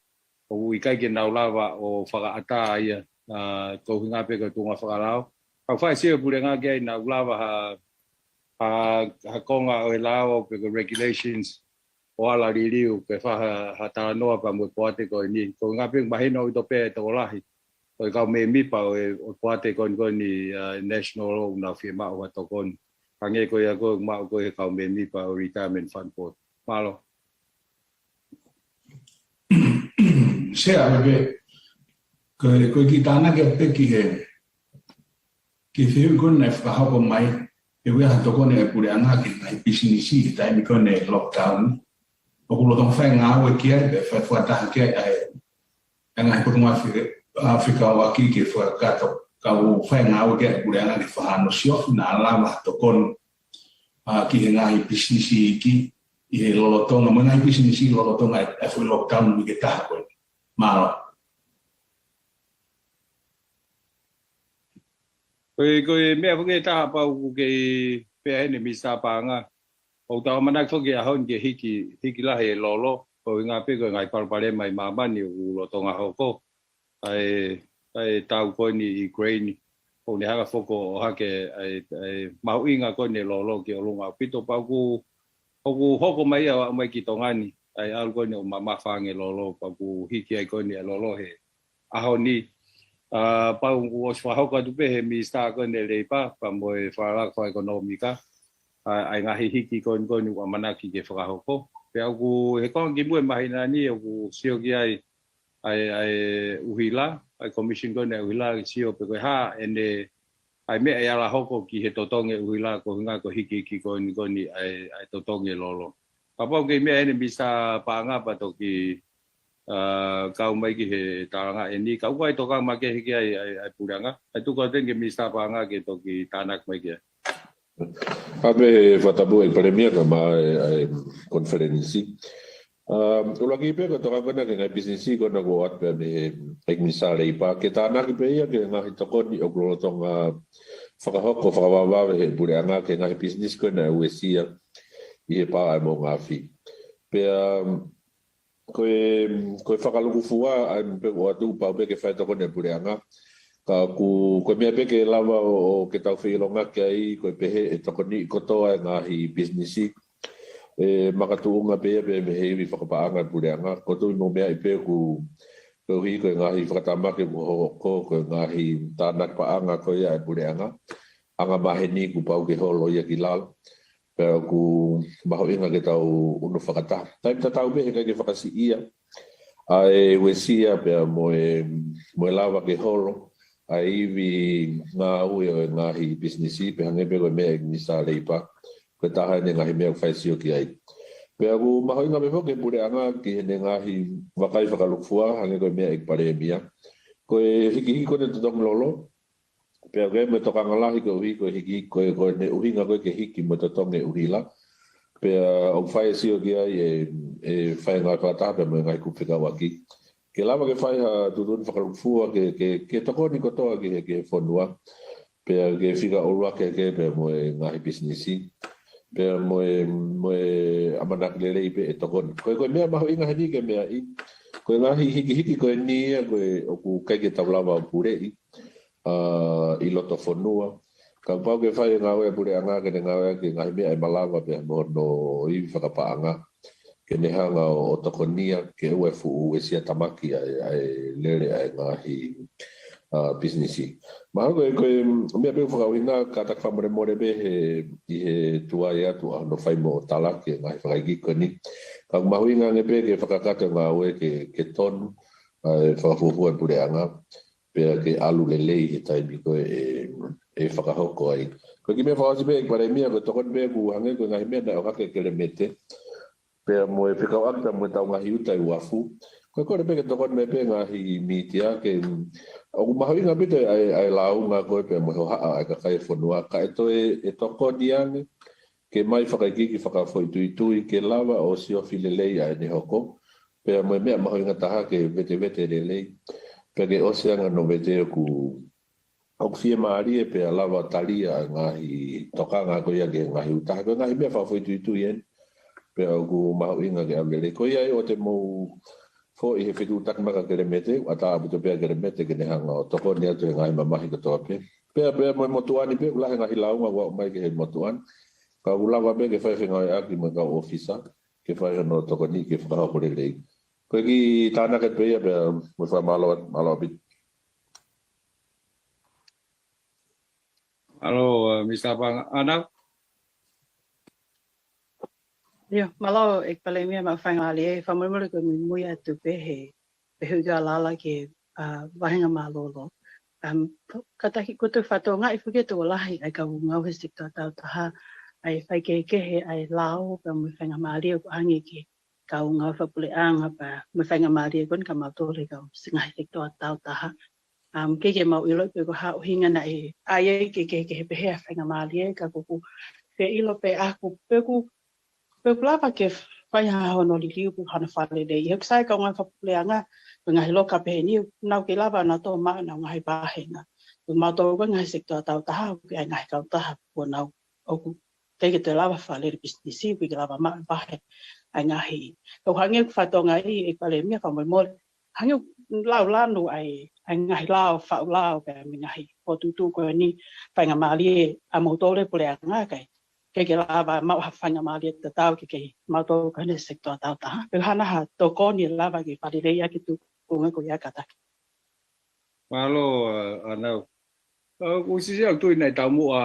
ʻoku ʻikai ke nau lava ʻo fakaʻatā ia, ʻa, ko e ʻuhinga pē ko e tuʻunga fakalao. Ka ʻoku fai sio e puleʻanga ki ai naʻa ʻoku lava ha, ha, ha konga ʻo e lao pe ko e regulations ʻo ala liliu ke fai ha, ha talanoa pea mo e poate ko eni. Ko e ʻuhinga pē mahino ʻaupito pē e tokolahi ʻo e kau mēmipa ʻo e, ʻo e poate ko eni ko eni, ʻa, national ʻoku nau fiemaʻu ha tokoni. Hangē ko ia ko ē ʻoku maʻu ko ē he kau mēmipa ʻo e retirement fund board. Mālō. Sea, ʻoku, ko e, ko e kiʻi tānaki atu pē ki he, ki he fehuʻi ko eni naʻe fakahoko mai, ʻe ʻi ai ha tokoni ʻa e puleʻanga ki he ngaahi pisinisi he taimi ko eni lockdown. ʻOku lolotonga fai ngāue ki ai, pe fai fakataha ki ai, ʻa e, ʻa e ngaahi potungāue fe-, ʻa, fekauʻaki ke fakakakato, ka ʻoku fai ngāue ki ai e puleʻanga ke fakahā ʻa e siofi naʻa lava ha tokoni, ʻa, ki he ngaahi pisinisi iiki, ʻi he lolotonga, mo e ngaahi pisinisi lolotonga e, e foʻi lockdown uike taha ko eni. Mālō. Ko e, ko e meʻa foki ʻe taha pau ʻoku kei pehē ʻe he Minisitā Paʻanga, ʻoku tau ʻamanaki foki he ʻaho ni ke hiki, hiki lahi e lolo, koeʻuhinga pē ko e ngaahi palopalema ʻi māmani ʻoku lolotonga hoko. ʻA e, ʻa e tau ko eni ʻi Ukraine, ʻoku ne hanga foki ʻo ʻohake ʻa e, ʻa e mahuʻinga ko eni e lolo ki ʻolunga ʻaupito, pea ʻoku, ʻoku hoko mai ia ʻo aʻu mai ki Tonga ni, ʻa e ʻalu ko eni ʻo mamafa ange e lolo, pea ʻoku hiki ai ko eni e lolo he ʻaho ni. ʻA, pea ʻoku ʻosi fakahoko atu pē he Minisitā ko eni e Leipa, pea mo e Fakalaka Fakaʻekonōmika, ʻa, ʻa e ngaahi hiki ko eni ko eni ʻoku ʻamanaki ke fakahoko. Pea ʻoku he konga ki muʻa e māhina ni ʻoku sio ki ai ʻa e, ʻa e ʻuhila, ʻa e commission ko eni ʻa e ʻuhila, ke sio pe ko e hā ʻene, ʻa e meʻa ʻe ala hoko ki he totongi e ʻuhila, koeʻuhinga ko e hikihiki ko eni ko eni ʻa e, ʻa e totongi e lolo. Kapau ʻoku kei meʻa ʻe he Minisitā Paʻanga pea toki, ʻa, kau mai ki he tālanga eni, ka ʻoku ʻi ai e tokanga makehe ki ai ʻa e, ʻa e puleʻanga. ʻE tuku atu eni ki he Minisitā Paʻanga ke toki tānaki mai ki ai. Pea pehē, fakatapu ʻEiki Palēmia kae ʻumaʻā e, ʻa e konifelenisi. ʻA, ʻuluaki pē ko e tokanga ko ena ki he ngaahi pisinisi ko ena kuo ʻoatu pē mei he ʻEiki Minisitā Leipa. Ke tānaki pē ia ki he ngaahi tokoni ʻoku lolotonga fakahoko fakavavevave ʻe he puleʻanga ki he ngaahi pisinisi ko ena ʻe uesia ʻi he pā ʻa e moʻunga afi. Pea, ko e, ko e fakalūkufua, ʻa e meʻa pē kuo ʻoatu pau pē ke fai e tokoni ʻa e puleʻanga. Ka ʻoku, ko e meʻa pē ke lava ʻo, ʻo ke tau feʻilongaki ai, ko e pehē ʻe tokoniʻi kotoa e ngaahi pisinisi. ʻE makatuʻunga pē ia pē mei he ivi fakapaʻanga ʻa e puleʻanga. ʻOku ou tui mo meaʻi pē ʻoku, koeʻuhi ko e ngaahi fakatamaki kuo hoko, ko e ngaahi tānaki paʻanga ko ia ʻa e puleʻanga. Anga maheni kuo pau ke holo ia ki lalo. Pea ʻoku mahuʻinga ke tau ʻunu fakataha. Taimi tatau pē heʻikai ke fakasiʻia ʻa e uesia pea mo e, mo e lava ke holo ʻa e ivi ngāue ʻo e ngaahi pisinisi, pea hangē pē ko e meʻa ʻa e Minisitā Leipa, ko e taha eni e ngaahi meʻa ʻoku fai e sio ki ai. Pea ʻoku mahuʻinga pē foki ki he puleʻanga ki heʻene ngaahi vakai fakalūkufua, hangē ko e meʻa ʻa e ʻEiki Palēmia. Ko e hikihiki ko eni e totongi lolo, pea ʻoku ʻi ai mo e tokanga lahi koeʻuhi ko e hiki, ko e, ko ʻene ʻuhinga ko ē ke hiki mo e totongi e ʻuhila. Pea ʻoku fai e sio ki ai ʻe, ʻe fai e ngāue fakataha pea mo e ngaahi kupu fekauʻaki. Ke lava ke fai ha tuʻutuʻuni fakalūkufua ke, ke, ke tokoni kotoa ki he, ki he fonua. Pea ke fika ʻuluaki hake pea mo e ngaahi pisinisi. Pea mo e, mo e ʻamanaki lelei pē ʻe tokoni. Ko e, ko e meʻa mahuʻinga heni ke meaʻi, ko e ngaahi hikihiki ko eni ia ko ē ʻoku ʻikai ke tau lava ʻo puleʻi, ʻa, ʻi loto fonua. Ka kuo pau ke fai e ngāue ʻa e puleʻanga ke ne ngāueʻaki e ngaahi meʻa ʻe malava pea mo hono ivi fakapaʻanga. Ke ne hanga ʻo, ʻo tokonia ke ʻoua ʻe fuʻu uesia tamaki ʻa e, ʻa e lele ʻa e ngaahi, ʻa, pisinisi. Mahalo ko e, ko e meʻa pē ʻoku fakaʻuhinga, kātaki fakamolemole pē he, ʻi he tuai atu ʻa hono fai mo talaki e ngaahi fakaikiiki ko eni. Ka ʻoku mahuʻinga ange pē ke fakakakato e ngāue ke, ke tonu ʻa e fakafuofua ʻa e puleʻanga, pea ke ʻalu lelei he taimi ko ē ʻe, ʻe fakahoko ai. Ko e kiʻi meʻa fakaʻosi pē ʻEiki Palēmia, ko e tokoni pē ʻoku hangē ko e ngaahi meʻa naʻe ʻohake ʻe he Kelemete, pea mo e fekauʻaki pea mo ʻetau ngaahi uta ʻi Uafu. Ko e kole pē ke tokoni mai pē ngaahi mītia ke, ʻoku mahuʻinga ʻaupito ʻa e, ʻa e lāunga ko ē pea mo e hohaʻa ʻa e kakai e fonua, kae toe ʻe tokoni ange ke ʻomai fakaikiiki fakafoʻituitui ke lava ʻo siofi lelei ʻa ʻene hoko. Pea mo e meʻa mahuʻinga taha ke vetevete lelei. Pea ke ʻosi ange hono vete ʻoku, ʻoku fiemālie pea lava talia ʻa e ngaahi tokanga ko ia ki he ngaahi uta. Ko e ngaahi meʻa fakafoʻituitui eni. Pea ʻoku mahuʻinga ke ʻalu lelei. Ko ia ai ʻoua te mou foʻi he fetuʻutaki mai ki he Kelemete, ʻatā ʻaupito pē ʻa e Kelemete ke ne hanga ʻo tokoni atu he ngaahi mamahi kotoa pē. Pea, pea mo e motuʻa ni pē, ʻoku lahi e ngaahi lāunga ʻoku aʻu mai ki he motuʻa ni. Ka ʻoku lava pē ke fai fengāueʻaki mo e kau ʻōfisa, ke fai hono tokoni ke fakahoko lelei. Ko e kiʻi tānaki pē ia pea mo e fakamālō, mālō ʻaupito. Mālō, ʻa, Minisitā Paʻanga, ʻAna. ʻIo, mālō ʻEiki Palēmia, maʻu faingamālie, fakamolemole ko e muimui atu pē he, pea ʻoku ou ʻalu leva ki he, ʻa, vāhenga mālōlō. Um, kātaki ʻoku ou fakatokangaʻi foki ʻe tokolahi ʻa e kau ngāue he sekitoa taautaha, ʻa e faikehekehe ʻa e lao, pea mo e faingamālie ʻoku ʻoange ki he kau ngāue fakapuleʻanga pea mo e faingamālie ko eni kia mautolu he kau ngāue he sekitoa taautaha. Um, ʻikai ke mau ʻiloʻi pe ko e hā e ʻuhinga naʻe ʻai ai ke, ke, ke pehē ʻa e faingamālie ka ʻoku ou fie ʻilo pē ʻaku pe ʻoku, pe ʻoku lava ke fai ha hono liliu pe ko e hā hono fakalelei. He ʻoku sai e kau ngāue fakapuleʻanga, ko e ngaahi loka pehē ni, ʻoku nau kei lava ʻa nautolu ʻo maʻu ʻenau ngaahi vāhenga. Ko mautolu ko e ngaahi sekitoa taautaha, ʻoku ʻi ai e ngaahi kautaha ʻoku nau, ʻoku ʻikai ke toe lava fakalele pisinisi, ʻoku ʻikai ke lava maʻu e vahe ʻa e ngaahi. Ka ʻoku hangē ʻoku fakatonga ai ʻe Palēmia fakamolemole, hangē ʻoku laulanu ai ʻa e ngaahi lao, faʻu lao, pea mo e ngaahi fokotuʻutuʻu ko eni, faingamālie ʻa moutolu e puleʻanga kae ʻikai ke lava maʻu ha faingamālie tatau ki he, ki he mautolu ko eni sekitoa taautaha. Pe ko e hā nai ha tokoni ʻe lava ke fakaleleiʻaki e tuʻunga ko ia, kātaki. Mālō, ʻa, ʻAnau. ʻA, ʻoku siʻisiʻi ʻeku tui naʻe taumuʻa,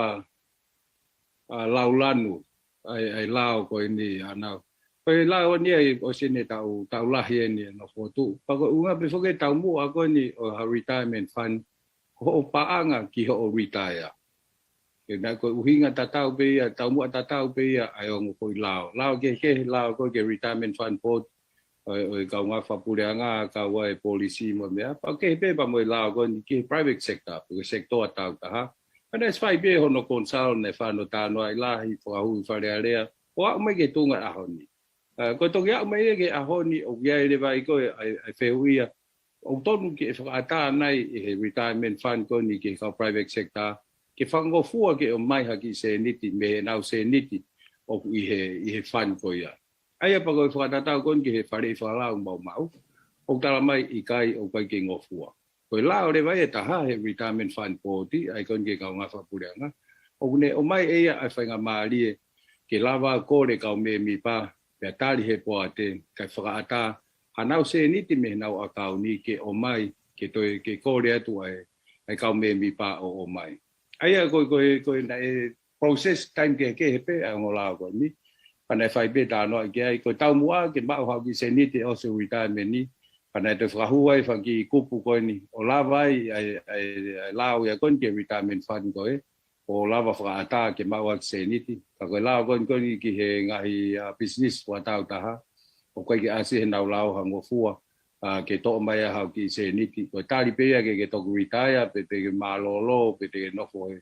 ʻa, laulanu ʻa e, ʻa e lao ko eni, ʻAnau. Ko e lao eni ʻoku ʻosi ʻene taʻu, taʻu lahi eni ʻene fokotuʻu. Pea ko e ʻuhinga pē foki e taumuʻa ko eni ʻo ha retirement fund, ko hoʻo paʻanga ki hoʻo retire. Ke na ko e ʻuhinga tatau pē ia, taumuʻa tatau pē ia ʻa e ongo foʻi lao. Lao kehekehe, lao ko ē ki he Retirement Fund Board, ʻo e, ʻo e kaungā fakapuleʻanga, kau ai e policy mo e meʻa. Pea kehe pē pea mo e lao ko eni ki he private sector, pe ko e sekitoa taautaha. Pea naʻe ʻosi fai pē hono consult, naʻe fai hono talanoaʻi lahi, fakahū ʻi Fale Alea, ʻo aʻu mai ki he tuʻunga ʻaho ni. ʻA, ko e toki aʻu mai ia ki he ʻaho ni, ʻoku ʻi ai leva ai ko ē ʻa e, ʻa e fehuʻi ia, ʻoku tonu ke fakaʻatā nai ʻe he retirement fund ko eni ki he kau private sector, ke fakangofua ke ʻomai ha kiʻi sēniti mei heʻenau sēniti ʻoku ʻi he, ʻi he fund ko ia. ʻA ia pea ko e fakatatau ko eni ki he faleʻi fakalao maumau, ʻoku tala mai ʻikai, ʻoku ʻikai ke ngofua. Ko e lao leva ia ʻe taha he Retirement Fund Board, ʻa ia ko eni ki he kaungā fakapuleʻanga, ʻoku ne ʻomai ʻe ia ʻa e faingamālie ke lava kole kau mēmipa, pea tali he poate, kae fakaʻatā hanau sēniti mei heʻenau ʻakauni ke ʻomai, ke toe, ke kole atu ai ʻa e kau mēmipa ʻo ʻomai. ʻA ia ko e, ko e, ko e naʻe process time kehekehe pē ʻa e ongo lao ko eni. Pea naʻe fai pē talanoaʻi ki ai, ko e taumuʻa ke maʻu haʻo kiʻi sēniti ʻosi e retirement ni. Pea naʻe toe fakahū ai fanga kiʻi kupu ko eni, ʻo lava ai ʻa e, ʻa e, ʻa e lao ia ko eni ki he retirement fund ko ē, ʻo lava fakaʻatā ke maʻu ha kiʻi sēniti. Ka ko e lao ko eni, ko eni ki he ngaahi, ʻa, business fakataautaha, ʻoku ʻikai ke ʻasi heʻenau lao ha ngofua, ʻa, ke toʻo mai ai haʻo kiʻi sēniti. Ko e tali pē ia ke, ke toki retire, pe, pe ke mālōlō, pe te ke nofo he,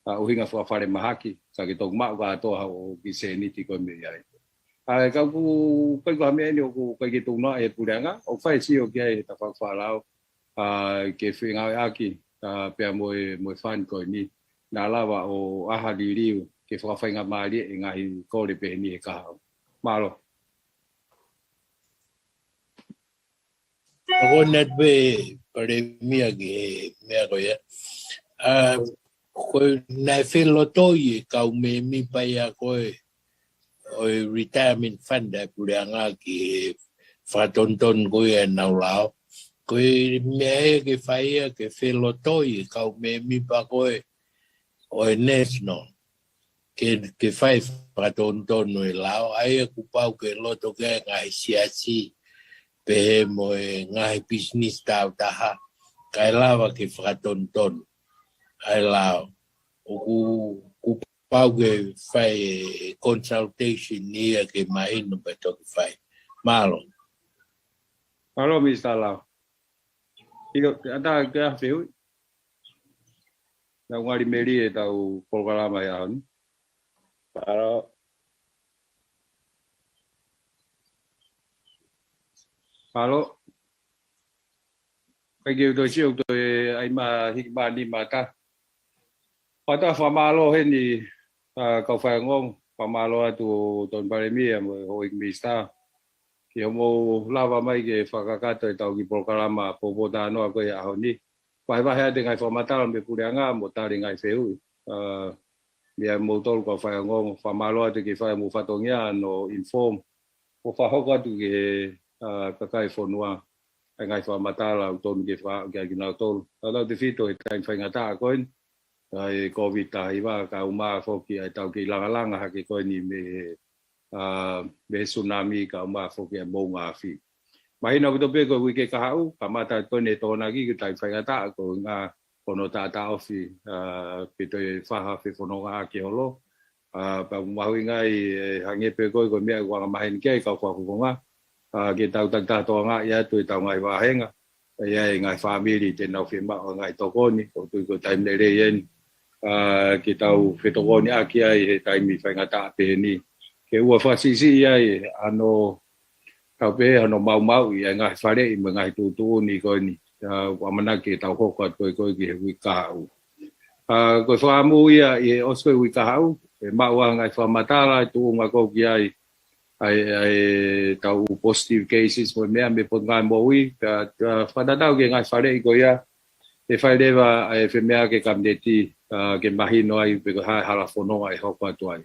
ʻa, ʻuhinga fakafalemahaki, ka ke toki maʻu kātoa haʻo kiʻi sēniti ko ē mei ai. ʻA, ka ʻoku ʻikai ko ha meʻa eni ʻoku ʻikai ke tunoa ʻe he puleʻanga, ʻoku fai e sio ki ai he tafaʻaki fakalao, ʻa, ke fengāueʻaki, ʻa, pea mo e, mo e fund ko eni, naʻa lava ʻo ʻai ha liliu ke fakafaingamālie e ngaahi kole pehē ni he kahaʻu. Mālō. Ka ko ena pē Palēmia ki he meʻa ko ia. ʻA, ko e naʻe felotoi e kau mēmipa ia ko ē ʻo e retirement fund ʻa e puleʻanga ki he fakatonutonu ko ia ʻenau lao. Ko e meʻa ia ke fai ia ke felotoi e kau mēmipa ko ē ʻo e National ke, ke fai fakatonutonu e lao, ʻa ia kuo pau ke loto ki ai e ngaahi siasi, pehē mo e ngaahi business taautaha, kae lava ke fakatonutonu ʻa e lao. ʻOku, kuo pau ke fai e consultation ia ke mahino pea toki fai. Mālō. Mālō, Mister Lau. ʻIo, ʻatā ke ʻai ha fehuʻi. Naʻa ngali melie ʻetau polokalama he ʻaho ni. Mālō. Mālō. ʻIkai ke u toe sio, toe ʻai mai ha hiki mai ha nima ʻatā. Pea ta fakamālō heni, ʻa, kau faiongoongo, fakamālō atu Tony Palēmia mo e houʻeiki minisitā, ke mou lava mai ke fakakakato ʻetau kiʻi polokalama poupou talanoa ko ē he ʻaho ni. Vahevahe atu e ngaahi fakamatala mei he puleʻanga mo tali e ngaahi fehuʻi. ʻA, meia moutolu kau faiongoongo, fakamālō atu ke fai homou fatongia ʻo inform, ʻo fakahoko atu ki he, ʻa, kakai e fonua ʻa e ngaahi fakamatala ʻoku tonu ke fakaaʻu kiate kinautolu. Tautautefito he taimi faingataʻa ko eni, ʻa e Covid taha hiva, kae ʻumaʻā foki ʻa ʻetau kei langalanga hake ko eni mei he, ʻa, mei he tsunami, kae ʻumaʻā foki ʻa e moʻunga afi. Mahino ʻaupito pē ko e uike kahaʻu, kamata ko eni e Tokonaki, ko e taimi faingataʻa, ko e ʻuhinga ko hono taʻataʻofi, ʻa, pe toe fai ha fefonongaʻaki holo. ʻA, pea ʻoku mahuʻinga ai, ʻe, hangē pē ko e, ko e meʻa ʻoku angamaheni ki ai e kau fakafofonga, ʻa, ke tau takitaha tokangaʻi atu ʻetau ngaahi vāhenga, ʻa ia e ngaahi fāmili te nau fiemaʻu ha ngaahi tokoni, ʻoku ou tui ko e taimi lelei eni, ʻa, ke tau fetokoniʻaki ai he taimi faingataʻa pehē ni. Ke ʻoua fakasiʻisiʻi ai, ʻa hono, tau pehē, hono maumauʻi ʻa e ngaahi faleʻi mo e ngaahi tuʻutuʻuni ko eni. ʻa, ʻoku ʻamanaki ke tau hoko atu ko ē ki he uike kahaʻu. ʻA, ko e fakaʻamu ia ʻi he ʻosi ko ē uike kahaʻu, ʻe maʻu ʻa e ngaahi fakamatala, tuʻunga ko ē ki ai, ʻa e, ʻa e tau positive cases mo e meʻa mei he Potungāue Moʻui, ka, ka fakatatau ki he ngaahi faleʻi ko ia, ʻe fai leva ʻa e femeʻa ki he Kapineti, ʻa, ke mahino ai pe ko e hā e hala fononga ʻe hoko atu ai.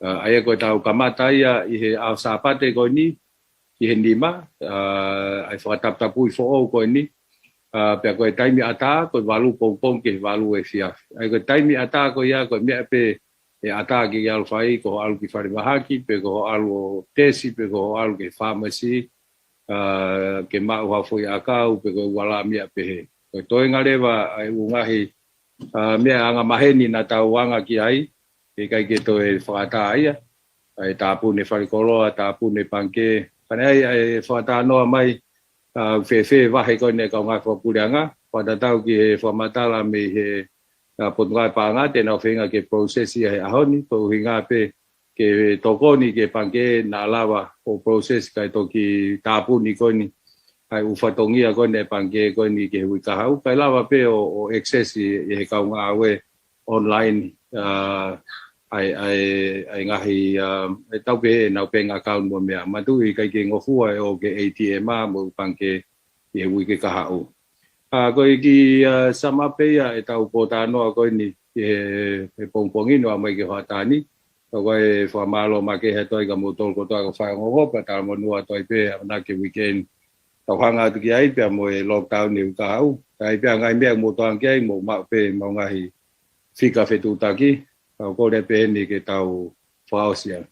ʻA, ʻa ia ko e tau kamata ia ʻi he ʻaho Sāpate ko eni, ʻi he nima, ʻa, ʻa e fakataputapui foʻou ko eni, ʻa, pea ko e taimi ʻatā, ko e valu pongipongi ki he valu efiafi. ʻA ia ko e taimi ʻatā ko ia, ko e meʻa pē ʻe ʻatā ke ke ʻalu fai, ko hoʻo ʻalu ki falemahaki, pe ko hoʻo ʻalu ʻo tesi, pe ko hoʻo ʻalu ki he fāmasi, ʻa, ke maʻu ha foʻi ʻakau, pe ko e ʻū ala meʻa pehē. Ko e toenga leva ʻa e ʻū ngaahi, ʻa, meʻa angamaheni naʻa tau anga ki ai, ʻe ʻikai ke toe fakaʻatā ia, ʻa e tāpuni falekoloa, tāpuni pangikē. Ka naʻe ʻi ai ʻa e fakatalanoa mai, ʻa, fēfē vahe ko eni ʻa e kau ngāue fakapuleʻanga, fakatatau ki he fakamatala mei he, ʻa, Potungāue Paʻanga, te nau feinga ke process ia he ʻaho ni, ko e ʻuhinga pē ke tokoni ki he pangikē naʻa lava ʻo process kae toki tāpuni ko eni ʻa e ʻū fatongia ko eni ʻa e pangikē ko eni ki he uike kahaʻu, kae lava pē ʻo, ʻo access ʻi, ʻi he kau ngāue online, ʻa, ʻa e, ʻa e, ʻa e ngaahi, ʻa, ʻe tau pehē ʻenau bank account mo e meʻa. Manatuʻi ʻikai ke ngofua ʻe ō ki he A T M mo e ʻū pangikē ʻi he uike kahaʻu. ʻA, ko e kiʻi, ʻa, sum up pē ia ʻetau pōtalanoa ko eni ʻi he, he pongipongi ni ʻo aʻu mai ki he hoʻatā ni. Ka ko e fakamālō makehe atu ai kia moutolu kotoa kuo fai ongoongo, pea talamonū atu ai pē, ʻamanaki ke weekend tau hanga atu ki ai pea mo e lockdown ʻi he uike kahaʻu. Ka ʻi ai pē ʻa e ngaahi meʻa ʻoku mou tokanga ki ai, mou maʻu pē ʻemau ngaahi fika fetuʻutaki, ka ʻoku ou kole pē heni ke tau fakaʻosi ai.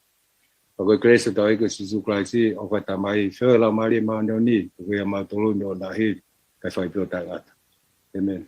Ka ko e kelesi ʻa hotau ʻEiki ko Sīsū Kalaisi, ʻofa ʻa e Tamai, feohi ʻa e Laumālie Māʻoniʻoni, ʻoku ʻiate kimautolu ni ʻo ngaahi, kae fai pē ʻo taʻengata. ʻĒmeni.